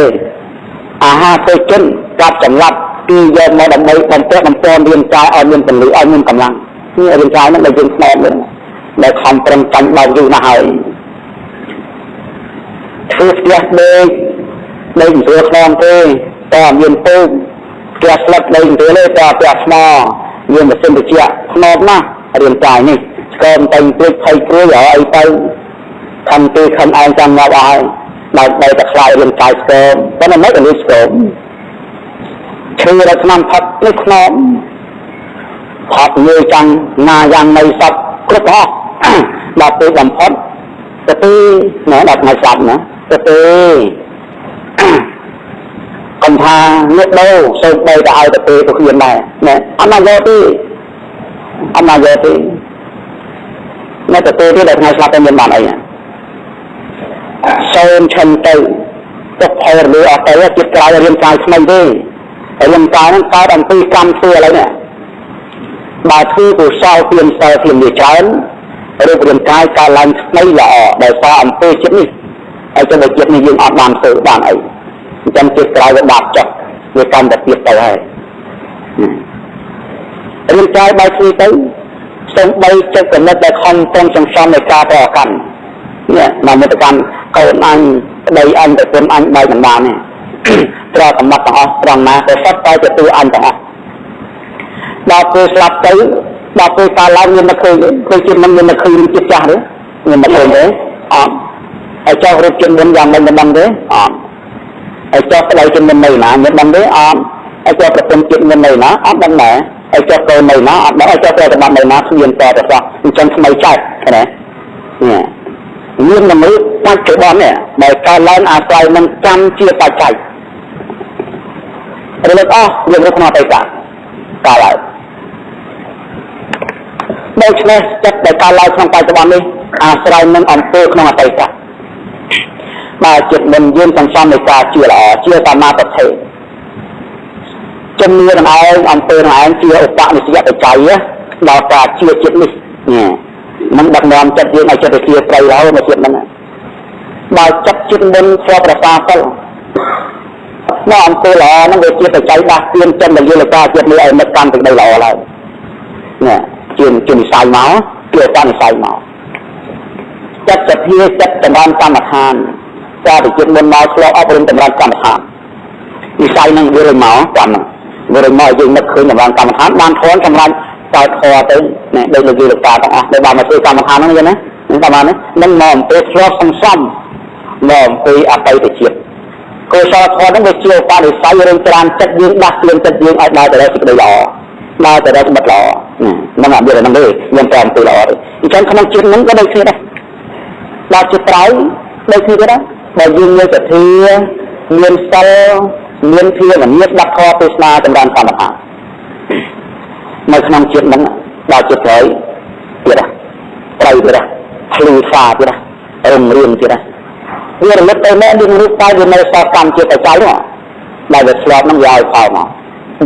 អាហារធ្វើជនកាប់ចម្លាប់គឺយកមកដើម្បីបំពេញបំពន់រាងកាយឲ្យមានពលិឲ្យមានកម្លាំងនេះរាងកាយហ្នឹងដែលយើងស្នងនេះដែលខំប្រឹងចាញ់បោកយូរណាស់ហើយធ្វើផ្ទះដេកដេកមិនស្រួលខ្នងទេតើមានពូកផ្ទះស្លឹកដេកមិនស្រួលទេតើផ្ទះថ្មមានម៉ាស៊ីនត្រជាក់ខ្នងណាស់រាងកាយនេះស្គមតែងព្រិចភ័យព្រួយឲ្យអីទៅខំទីខំឯងចាំងាប់អស់ហើយដើម្បីតែខ្លាយរាងកាយស្គមប៉ុន្តែមិនក៏លឺស្គមឈឺដល់ឆ្នាំផឹកនេះខ្នងផឹកងើយចាំងណាយ៉ាងនៃសពគ្រប់អស់ដល់ពេលបំផុតទៅទីណែដល់ថ្ងៃស្លាប់ណាទៅទេកុំថាងើបដូរសូម្បីតែឲ្យទៅទេក៏គ្មានដែរណែអត់ណាយកទេអត់ណាយកទេនៅទៅទេទៀតដល់ថ្ងៃស្លាប់ទៅមានបានអីសូមឈិនទៅទុកផលរលឺអស់ទៅជាតិក្រោយរាងកាយថ្មីទេរាងកាយហ្នឹងកើតអំពីកម្មធ្វើឥឡូវនេះបើធ្វើកុសលទានសិលទានវាច្រើនរូបរាងកាយកើតឡើងថ្មីល្អដោយសារអំពើជាតិនេះហើយចុះបើជាតិនេះយើងអត់បានធ្វើបានអីអញ្ចឹងជាតិក្រោយវាបាក់ចុះវាកាន់តែទៀតទៅហើយរាងកាយបែកគ្នាទៅសូម្បីចិត្តកំណត់ដែលខំប្រឹងសន្សំនៃការប្រកម្មនេះនមិត្តកម្មកូនអញប្តីអញប្រពន្ធអញបែកមិនបានទេត្រូវកំណត់ទាំងអស់ត្រង់ណាក៏សុទ្ធតែជាតួអញទាំងអស់ដល់ពេលស្លាប់ទៅដល់ពេលកើតឡើងមានមកឃើញឃើញជាមិនមានមកឃើញជាតិចាស់ទេមានមកឃើញទេអត់ហើយចុះរូបជនមុនយ៉ាងមិនដឹងទេអត់ហើយចុះប្តីជនមុននៅណាមានដឹងទេអត់ហើយចុះប្រពន្ធជាតិមុននៅណាអត់ដឹងដែរហើយចុះកូននៅណាអត់ដឹងហើយចុះប្រតិបត្តិនៅណាគ្មានតទៅសោះអញ្ចឹងថ្មីចែកណានេះមានមនុស្សបច្ចុប្បន្ននេះដែលកើតឡើងអាស្រ័យនឹងកម្មជាបច្ច័យរលត់អស់យើងរកក្នុងអតីតកើតឡើងដូច្នេះចិត្តដែលកើតឡើងក្នុងបច្ចុប្បន្ននេះអាស្រ័យនឹងអំពើក្នុងអតីតបើចិត្តមិនយើងសន្សំនៃការជាល្អជាសម្មាទិដ្ឋិជំនឿនឹងឯងអំពើនឹងឯងជាឧបនិស្សយបច្ច័យដល់ការជាជាតិនេះនឹងដឹកនាំចិត្តយើងឲ្យចិត្តទៅជាប្រៃរហូតមកជាតិហ្នឹងបើចិត្តជាតិមុនធ្លាប់រក្សាសិលនៅអំពើល្អហ្នឹងវាជាបច្ច័យដាស់តឿនចិត្តដែលយល់ការជាតិនេះឲ្យនឹកកម្មសេចក្តីល្អឡើយនេះជានិស័យមកជាឧបនិស្ស័យមកចិត្តសទ្ធាចិត្តចម្រើនកម្មដ្ឋានការវិជាតិមុនមកឆ្លងអប់រំចម្រើនកម្មដ្ឋាននិស័យហ្នឹងវារមកកម្មហ្នឹងវារមកយើងនឹកឃើញចម្រើនកម្មដ្ឋានបានធន់ចម្រើនកើតធម៌ទៅនេះដូចលោកយាយលោកតាទាំងអស់ដែលបានមកធ្វើកម្មដ្ឋានហ្នឹងយល់ណានឹងប្រហែលនឹងមកអំពើធ្លាប់សន្សំមកអំពីអតីតជាតិកុសលធម៌ហ្នឹងវាជាឧបនិស្ស័យរឿងច្រានចិត្តយើងដាស់តឿនចិត្តយើងឲ្យដើរទៅរកសេចក្តីល្អដើរទៅរកមិត្តល្អហ្នឹងអត់មានហ្នឹងទេមានតែអំពើល្អទេអញ្ចឹងក្នុងជាតិហ្នឹងក៏ដូចគ្នាដែរដល់ជាតិក្រោយដូចគ្នាដែរបើយើងមានសទ្ធាមានសិលមានភាវនាស្ដាប់ធម៌ទេសនាចម្រើនកម្មដ្ឋាននៅក្នុងជាតិហ្នឹងដល់ជាតិក្រោយទៀតត្រូវទៀតភ្លឺថ្លាទៀតរុងរឿងទៀតវារលត់ទៅមែនយើងរូបកាយវានៅសល់កម្មជាបច្ច័យនោះដែលវាឆ្លប់ហ្នឹងវាឲ្យផលមក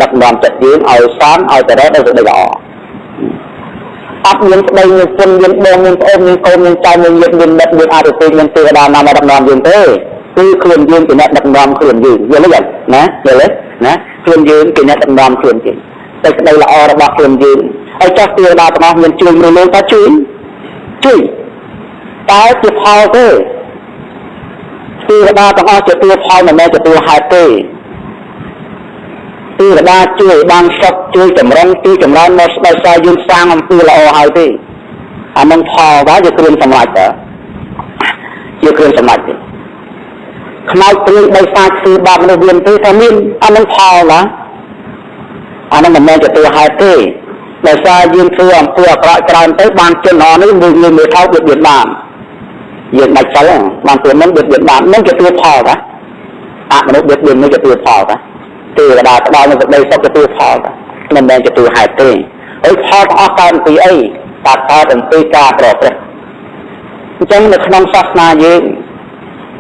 ដឹកនាំចិត្តយើងឲ្យសានឲ្យទៅរកដល់សេចក្តីល្អ អត់មានប្តីមានគុណមានបងមានប្អូនមានកូនមានចៅមានញាតិមានមិត្តមានអរិយមានទេវតាណាមកដឹកនាំយើងទេគឺខ្លួនយើងជាអ្នកដឹកនាំខ្លួនយើងយល់ទេណាយល់ទេណាខ្លួនយើងជាអ្នកដឹកនាំខ្លួនយើងតែក្តីល្អរបស់ខ្លួនយើងហើយចាស់ទេវតាទាំងអស់មានជួយមនុស្សលោកថាជួយជួយតែជាផលទេទេវតាទាំងអស់ជាតួផលមិនមែនជាតួហេតុទេទេវតាជួយបានសុខជួយចម្រុងជួយចម្រើនមកស្បែកសារយើងសាងអំពើល្អហើយទេអានឹងផលដែរជាគ្រឿងសម្រាប់តើជាគ្រឿងសម្រាប់ទេខ្មោចព្រាយបីសាធ្វើបាបមនុស្សមានទេថាមានអានឹងផលណាអានឹងមិនមែនជាតួហេតុទេដោយសារយើងធ្វើអំពើអាក្រក់ច្រើនទៅបានជនអនេះមួយមួយមួយថោកបៀតបៀនបានយើងដាច់សិលបានពួកនឹងបៀតបៀនបាននឹងជាតួផលណាអមនុស្សបៀតបៀននឹងជាតួផលណាទេវតាផ្ដល់នូវសេចក្តីសុខជាតួផលមិនមែនជាតួហេតុទេហើយផលទាំងអស់កើតអំពីអីកើតកើតអំពីការប្រព្រឹត្តអញ្ចឹងនៅក្នុងសាសនាយើង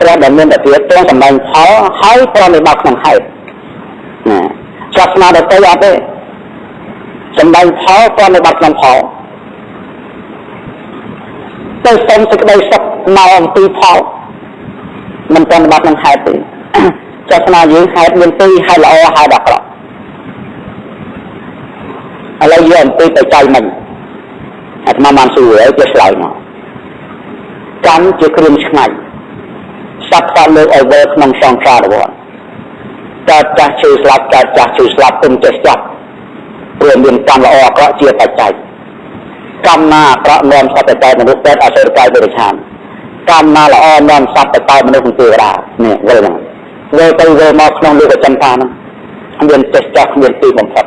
ព្រះដែលមានតែទៀតទ្រង់សម្ដែងផលហើយប្រណិប័តក្នុងហេតុណាសាសនាដទៃអត់ទេសម្ដែងផលប្រណិប័តក្នុងផលទៅសុំសេចក្តីសុខមកអំពីផលមិនប្រណិប័តក្នុងហេតុទេសាសនាយើងហេតុមានពីរហេតុល្អហេតុអាក្រក់ឥឡូវយកអំពីបច្ច័យមិញអាត្មាបានសួរហើយគេឆ្លើយមកកម្មជាគ្រឿងឆ្ងាញ់សត្វសត្វលើកឲ្យវិលក្នុងសង្សារវដ្តកើតចាស់ឈឺស្លាប់កើតចាស់ឈឺស្លាប់ពុំចេះចប់ព្រោះមានកម្មល្អអាក្រក់ជាបច្ច័យកម្មណាអាក្រក់នាំសត្វទៅកើតមនុស្សពេទ្យអសុរកាយបរិឆានកម្មណាល្អនាំសត្វទៅកើតមនុស្សទេវតានេះវិលហ្នឹងវិលទៅវិលមកក្នុងលោកចិនថាហ្នឹងមានចេះចប់គ្មានទីបំផុត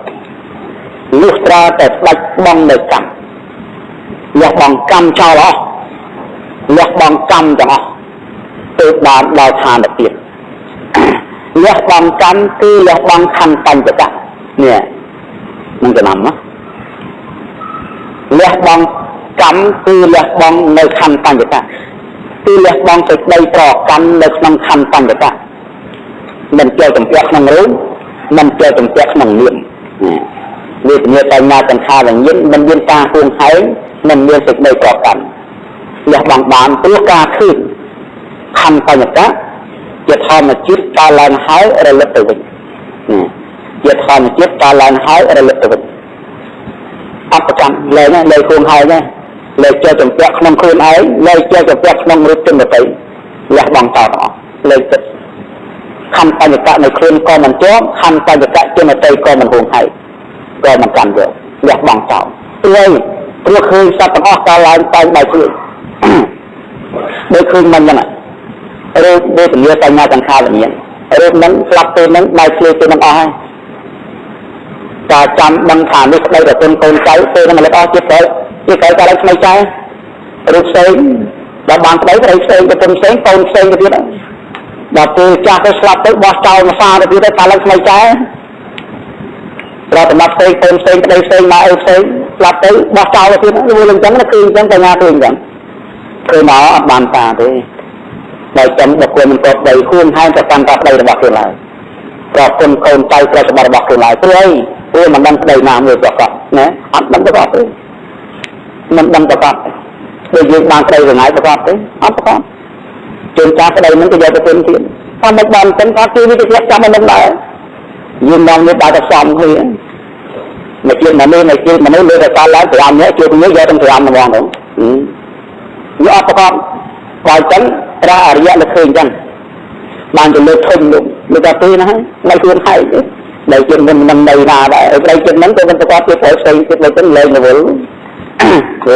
លុះត្រាតែផ្ដាច់បងនៅកម្មលះបង់កម្មចោលអស់លះបង់កម្មទាំងអស់ទើបបានដល់ឋានភាពលះបង់កម្មគឺលះបង់ខណ្ឌបញ្ចកៈនេះនឹងចំណាំណាលះបង់កម្មគឺលះបង់នៅខណ្ឌបញ្ចកៈគឺលះបង់សេចក្តីប្រកាន់នៅក្នុងខណ្ឌបញ្ចកៈមិនជាចម្ពាក់ក្នុងរូបមិនជាចម្ពាក់ក្នុងនាមវេទនាបញ្ញាសង្ខារវិញ្ញាណមិនមានការហួងហែងមិនមានសេចក្តីប្រកាន់លះបង់បានព្រោះការឃើញខណ្ឌបញ្ចកៈជាធម្មជាតិកើតឡើងហើយរលត់ទៅវិញជាធម្មជាតិកើតឡើងហើយរលត់ទៅវិញអបកម្មលែងលែងហួងហែងលែងជាចម្ពាក់ក្នុងខ្លួនឯងលែងជាចម្ពាក់ក្នុងរូបជនដទៃលះបង់ចោលទាំងអស់លែងទឹកខណ្ឌបញ្ចកៈនៅខ្លួនក៏មិនជាប់ខណ្ឌបញ្ចកៈជនដទៃក៏មិនហួងហែងក៏មិនកាន់យកលះបង់ចោលព្រោះឃើញសត្វទាំងអស់កើតឡើងតែបែកខ្លួនដូចឃើញមិនហ្នឹងរូបវេទនាសញ្ញាសង្ខារវិញ្ញាណរូបហ្នឹងស្លាប់ពេលហ្នឹងបែកធ្លាយពេលហ្នឹងអស់ហើយការចាំដឹងថានេះប្តីប្រពន្ធកូនចៅពេលហ្នឹងរលត់អស់ទៀតទៅជាក្រោយកើតឡើងថ្មីចៅរូបផ្សេងដល់បានប្តីប្តីផ្សេងប្រពន្ធផ្សេងកូនផ្សេងទៅទៀតដល់ពេលចាស់ទៅស្លាប់ទៅបោះចោលមួយសារទៅទៀតទៅកើតឡើងថ្មីចៅប្រតំណាប់ផ្សេងកូនផ្សេងប្តីផ្សេងម៉ែឪផ្សេងស្លាប់ទៅបោះចោលទៅទៀតវាអញ្ចឹងណាគឺអញ្ចឹងបញ្ញាគឺអញ្ចឹងគឺមកអត់បានតាទេដោយចំបុគ្គលមិនគាត់ដីហួងហែងទៅកាន់តាប្តីរបស់ខ្លួនឡើយប្រពន្ធកូនចៅប្រុសរបស់ខ្លួនឡើយព្រោះអីព្រោះមិនដឹងប្តីណាមួយប្រកបណាអត់ដឹងប្រកបទេមិនដឹងប្រកបដូចយើងបានប្តីថ្ងៃប្រកបទេអត់ប្រកបជួនកាលប្តីនឹងក៏យកប្រពន្ធទៀតតែមិនបានចឹងថាគឺវាទៅចាំមិនដឹងដែរយើងនាំនេះបានតែសំគ្នាមកជាមនុស្សមកជាមនុស្សលើតែកាលឡើង5នាក់ជួបគ្នាយកទាំង5ហ្មងទៅវាអត់ប្រកបបើចឹងព្រះអរិយលើឃើញចឹងបានទៅលើធំលោកលោកថាទេណាហើយខ្លួនហែកទេដែលជាមិនមិននៅណាដែរប្តីជាតិហ្នឹងក៏មិនប្រកបជាត្រូវផ្សេងទៀតដូចចឹងលែងរវល់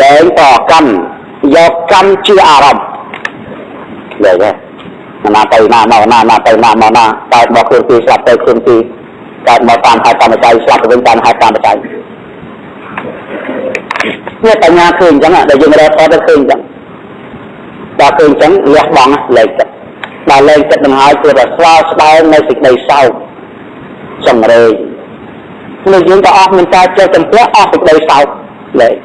លែងតកម្មយកកម្មជាអារម្មណ៍លែងហើយណាទៅណាមកណាណាទៅណាមកណាកើតមកខ្លួនទីស្លាប់ទៅខ្លួនទីកើតមកតាមហេតុតាមបច្ច័យស្លាប់ទៅវិញតាមហេតុតាមបច្ច័យនេះបញ្ញាឃើញចឹងដែលយើងរកថតទៅឃើញចឹងដល់ឃើញចឹងលះបង់លែងចិត្តដល់លែងចិត្តនឹងហើយគឺតែស្វាស្ដែងនៅសេចក្តីសោកសង្រេងនេះយើងក៏អស់មានការចេះចម្ពាក់អស់សេចក្តីសោកលែង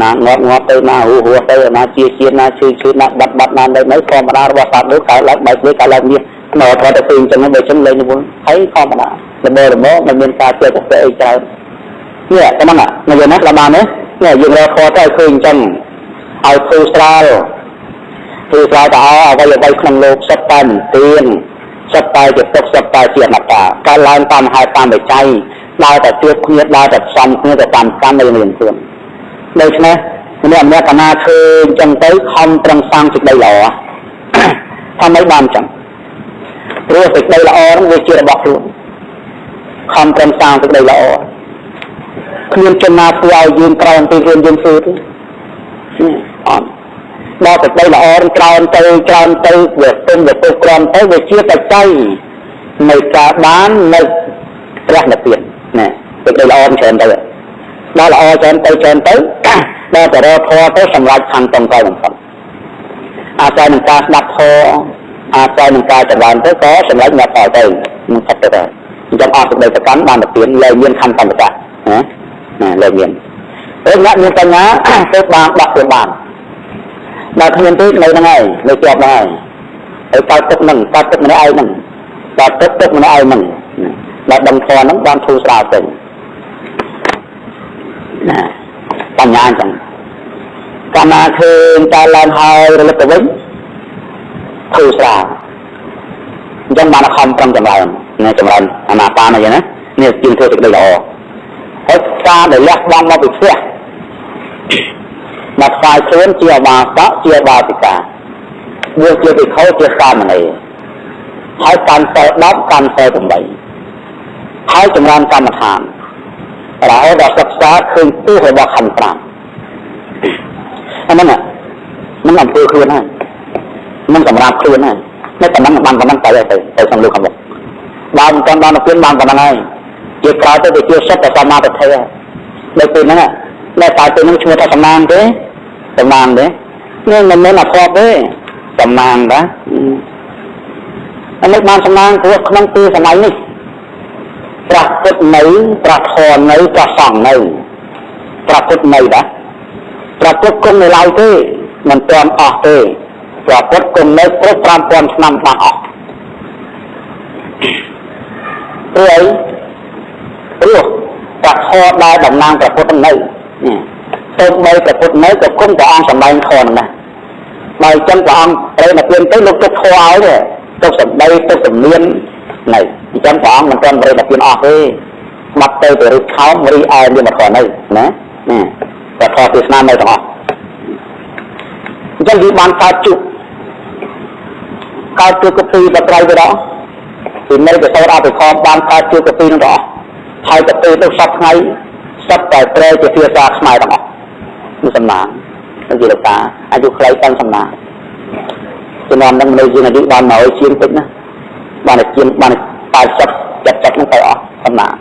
ណាងាប់ងាប់ទៅណាហួហួទៅណាជាជាណាឈឺឈឺណាបាត់បាត់ណានៅនៅធម្មតារបស់សត្វលោកកើតឡើងបែកលើកើតឡើងនេះណថតទៅឃើញចឹងបើចឹងលែងរវល់ហើយធម្មតាល្មមល្មមមិនមានការចេះចម្ពាក់អីច្រើននេះតែហ្នឹងណានិយាយណាដល់បានទេ នេះយើងរកខទៅឃើញអញ្ចឹងឲ្យធូរស្រាលធូរស្រាលទៅអ្វីអ្វីក្នុងលោកសុទ្ធតែមិនទៀងសុទ្ធតែជាទុក្ខសុទ្ធតែជាអនត្តាកើតឡើងតាមហេតុតាមបច្ច័យដើរតែជួបគ្នាដើរតែផ្សំគ្នាទៅតាមកម្មនៃរៀងខ្លួនដូច្នេះម្នាក់ម្នាក់កណាឃើញអញ្ចឹងទៅខំប្រឹងសាងសេចក្តីល្អថាមិនបានអញ្ចឹងព្រោះសេចក្តីល្អហ្នឹងវាជារបស់ខ្លួនខំប្រឹងសាងសេចក្តីល្អគ្មានជនណាធ្វើឲ្យយើងក្រោមពីខ្លួនយើងធ្វើទេអត់ដល់សេចក្តីល្អនឹងក្រោមទៅក្រោមទៅវាទុំវាទុកក្រោមទៅវាជាបច្ច័យនៃការបាននៅព្រះនិព្វានណាសេចក្តីល្អច្រើនទៅដល់ល្អច្រើនទៅច្រើនទៅដល់តែរកធម៌ទៅសម្រាប់ខណ្ឌតងកយបំផុតអាស្រ័យនឹងការស្ដាប់ធម៌អាស្រ័យនឹងការចម្រើនទៅក៏សម្រាប់ញាត់តទៅនឹងផុតទៅអញ្ចឹងអស់សេចក្តីប្រកាន់បាននិព្វានលែងមានខណ្ឌបញ្ចៈណាណាលែងមានពេលអ្នកមានបញ្ញាទៅបានដោះទៅបានដល់គ្មានទេនៅហ្នឹងហើយនៅជាប់ហ្នឹងហើយហើយកើតទុកហ្នឹងកើតទុកម្នាក់ឯងហ្នឹងកើតទុកទុកម្នាក់ឯងហ្នឹងដល់ដឹងធម៌ហ្នឹងបានធូរស្រាលទៅណាបញ្ញាអញ្ចឹងកាលណាឃើញតើឡើងហើយរលឹកទៅវិញធូរស្រាលអញ្ចឹងបានខំប្រឹងចម្រើនណាចម្រើនអាណាបានអីណានេះជាងធ្វើសេចក្តីល្អហើយការដែលលះបង់មកពីផ្ទះមកថ្វាយខ្លួនជាអបាសកជាបាសិកាបួសជាភិក្ខុជាសាមណេរហើយកាន់សិល10កាន់សិល8ហើយចម្រើនកម្មដ្ឋានរហូតដល់សិក្សាឃើញទោសរបស់ខណ្ឌ5អាហ្នឹងនឹងអំពើខ្លួនហើយនឹងសម្រាប់ខ្លួនហើយនៅប៉ុណ្ណឹងបានប៉ុណ្ណឹងទៅទៅទៅក្នុងលោកខាងមុខបើមិនទាន់បានទៅបានប៉ុណ្ណឹងហើយជាក្រោយទៅវាជាសុទ្ធតែសមាធិហើយនៅពេលហ្នឹងនៅតែពេលហ្នឹងឈ្មោះថាសំណាងទេសំណាងទេនេះមិនមែនអភ័ព្វទេសំណាងតាអានេះបានសំណាងព្រោះក្នុងពេលសម័យនេះព្រះពុទ្ធនៅព្រះធម៌នៅព្រះសង្ឃនៅព្រះពុទ្ធនៅតាព្រះពុទ្ធគង់នៅឡើយទេមិនទាន់អស់ទេព្រះពុទ្ធគង់នៅគ្រប់5000ឆ្នាំបានអស់ព្រោះអីព្រោះព្រះធម៌ដែលតំណាងព្រះពុទ្ធនៅសូម្បីព្រះពុទ្ធនៅក៏គង់ព្រះអង្គសម្ដែងធម៌ហ្នឹងដែរបើអញ្ចឹងព្រះអង្គត្រូវមកទៀនទៅលោកទុកធម៌ឲ្យទេទុកសម្ដីទុកសំនៀននៅអញ្ចឹងព្រះអង្គមិនទាន់បរិបទានអស់ទេបាត់ទៅទៅរូបឆោមរីឯមានធម៌នៅណាណាព្រះធម៌ទេសនានៅទាំងអស់អញ្ចឹងយើងបានកើតជុកកពីបត្រៃទៅដល់ពីនៅកសោតអភិខមបានកើតជុកកពីនឹងទាំងអស់ហើយកពីទៅសពថ្ងៃសពតែប្រែជាភាសាខ្មែរទាំងអស់នេះសំណាងជាលោកតាអាយុខ្លីតាមសំណាងជំនាន់នឹងមនុស្សយើងអាយុបាន100ជាងតិចណាបានជាងបាន80 70ហ្នឹងទៅអស់សំណាង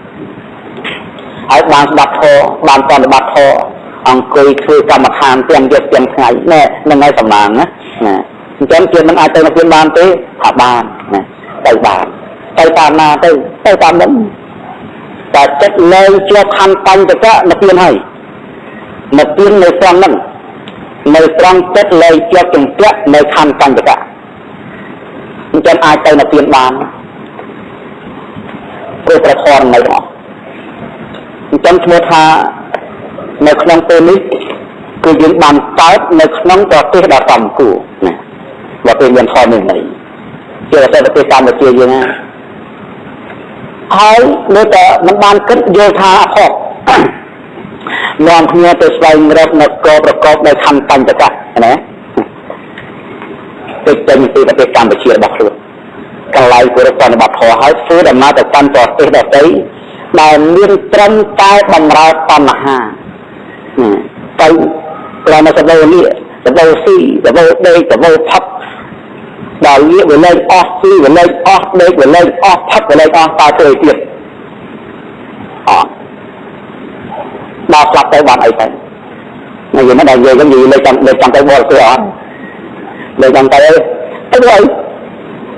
ហើយបានស្ដាប់ធម៌បានប្រតិបត្តិធម៌អង្គុយធ្វើកម្មដ្ឋានទាំងយប់ទាំងថ្ងៃណែនឹងហើយសំណាងណាណាអញ្ចឹងជាមិនអាចទៅនិព្វានបានទេថាបានណាទៅបានទៅតាមណាទៅទៅតាមនឹងតែចិត្តលែងជាប់ខណ្ឌបញ្ចកៈនិព្វានហើយនិព្វាននៅត្រង់ហ្នឹងនៅត្រង់ចិត្តលែងជាប់ជំពាក់នៅខណ្ឌបញ្ចកៈអញ្ចឹងអាចទៅនិព្វានបានព្រោះព្រះធម៌នៅទាំងអស់អញ្ចឹងឈ្មោះថានៅក្នុងពេលនេះគឺយើងបានកើតនៅក្នុងប្រទេសដ៏សំគួរណាប្រទេសមានធម៌មានន័យជាប្រទេសកម្ពុជាយើងណាហើយនៅតែមិនបានគិតយល់ថាអភ័ព្វនាំគ្នាទៅស្វែងរកនគរប្រកបដោយខណ្ឌបញ្ចកៈណាទៅចេញពីប្រទេសកម្ពុជារបស់ខ្លួនកន្លែងគោរពប្រតិបត្តិធម៌ហើយធ្វើដំណើរទៅកាន់ប្រទេសដទៃដែលមានត្រឹមតែបំរើបញ្ហាទៅក្រមសបោនេះសបោស៊ីសបោដេកសបោផឹកដល់លាកវាលែងអស់ស៊ីវាលែងអស់ដេកវាលែងអស់ផឹកវាលែងអស់តើធ្វើអីទៀតអត់ដល់ស្លាប់ទៅបានអីទៅនិយាយមកដល់និយាយហ្នឹងនិយាយលេខចាំលេខចាំទៅបរទេសអត់លេខចាំទៅអីអី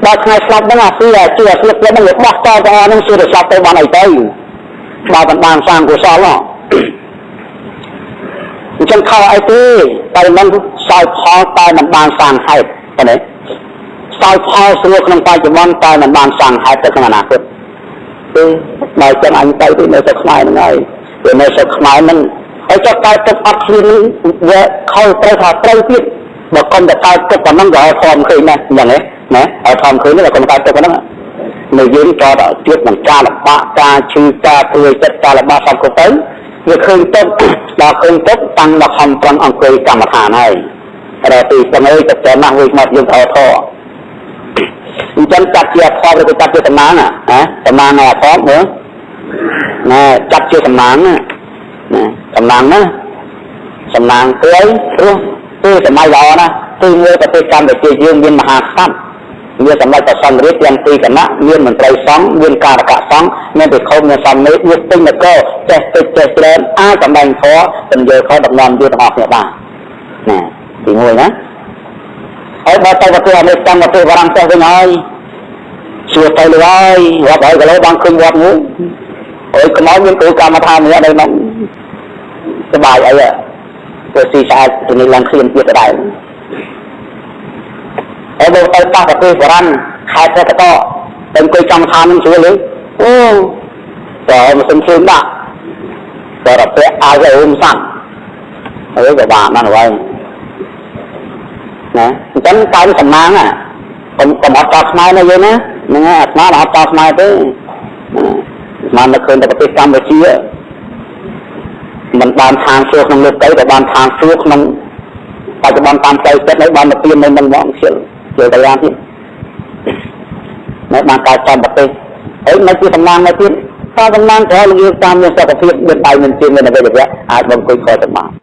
ដល់ថ្ងៃស្លាប់ហ្នឹងអាស៊ីអាជាអាស្លឹកហ្នឹងវាបោះតទៅអស់ហ្នឹងសួរតែស្លាប់ទៅបានអីទៅបើមិនបានសាងកុសលហ៎អញ្ចឹងខុសអីទេតែមិនសោយផលតែមិនបានសាងហេតុតែនេះសោយផលស្រួលក្នុងបច្ចុប្បន្នតែមិនបានសាងហេតុទៅក្នុងអនាគតទេបើចឹងអញទៅទីនៅស្រុកខ្មែរហ្នឹងហើយព្រោះនៅស្រុកខ្មែរហ្នឹង ហើយចុះកើតទុកអត់ឃ្លានវាខុសត្រូវថាត្រូវទៀតបើកុំតែកើតទុកប៉ុណ្ណឹងក៏ឲ្យធំឃើញដែរអញ្ចឹងហ៎ណាឲ្យធំឃើញបើកុំកើតទុកប៉ុណ្ណឹងនៅយើងក៏ដល់ទៀតនឹងការលំបាកការឈឺការព្រួយចិត្តការលំបាកសំគ្រប់ទៅវាឃើញទុកដល់ឃើញទុកតាំងដល់ខំប្រឹងអង្គុយកម្មដ្ឋានហើយរកទីពឹងអើយទៅចាំណាស់វិញមកយើងថោធអញ្ចឹងចាត់ជាអធមឬក៏ចាត់ជាតំណាងណាតំណាងនៃអធមមើលណែចាត់ជាតំណាងណាតំណាងណាតំណាងព្រួយព្រោះគឺសម័យល្អណាស់គឺមួយប្រទេសកម្ពុជាយើងមានមហាក្សត្រមានសម្ដេចព្រះសង្ឃរាជទាំងពីរគណៈមានមន្ត្រីសង្ឃមានការកសង្ឃមានភិក្ខុមានសមណេរមានពេញនគរចេះតិចចេះច្រើនអាចសម្ដែងធម៌ពន្យល់ខដឹកនាំយើងទាំងអស់គ្នាបានណាទី1ណាហើយបើទៅប្រទេសអាមេរិកតាមប្រទេសបារាំងចេះវិញហើយសួរទៅលើហើយរាប់រយគីឡូបានឃើញវត្តមួយអើយខ្មោចមានគ្រូកម្មដ្ឋានម្នាក់នៅក្នុងសបាយអីព្រោះស៊ីស្អាតទៅនេះឡើងឃ្លានទៀតដែរហើយបើទៅប៉ះប្រទេសបារាំងខេត្តព្រះកតទៅអង្គុយកម្មដ្ឋាននឹងស្រួលទេអូតើម៉ាស៊ីនឃើញដាក់តើរពាក់អាវឲ្យអ៊ំសាំអើក៏បានណាស់ហើយណាអញ្ចឹងកើសំណាងកុំអត់តខ្មែរណាយើងណាហ្នឹងហើយអាត្មាអត់តខ្មែរទេអាត្មានៅឃើញតែប្រទេសកម្ពុជាមិនបានឋានសួគ៌ក្នុងលោកទៅតែបានឋានសួគ៌ក្នុងបច្ចុប្បន្នតាមផ្លូវចិត្តនៅបានទៅទៀននៅនឹងហ្មងខ្ជិលជឿកល្យានទៀតនៅបានកើតចំប្រទេសហើយនៅជាសំណាងនៅទៀតតើសំណាងក្រលងាតាមមានសុខភាពមានដៃមានជើងមានអវយវៈអាចមកអង្គុយខទៅបាន។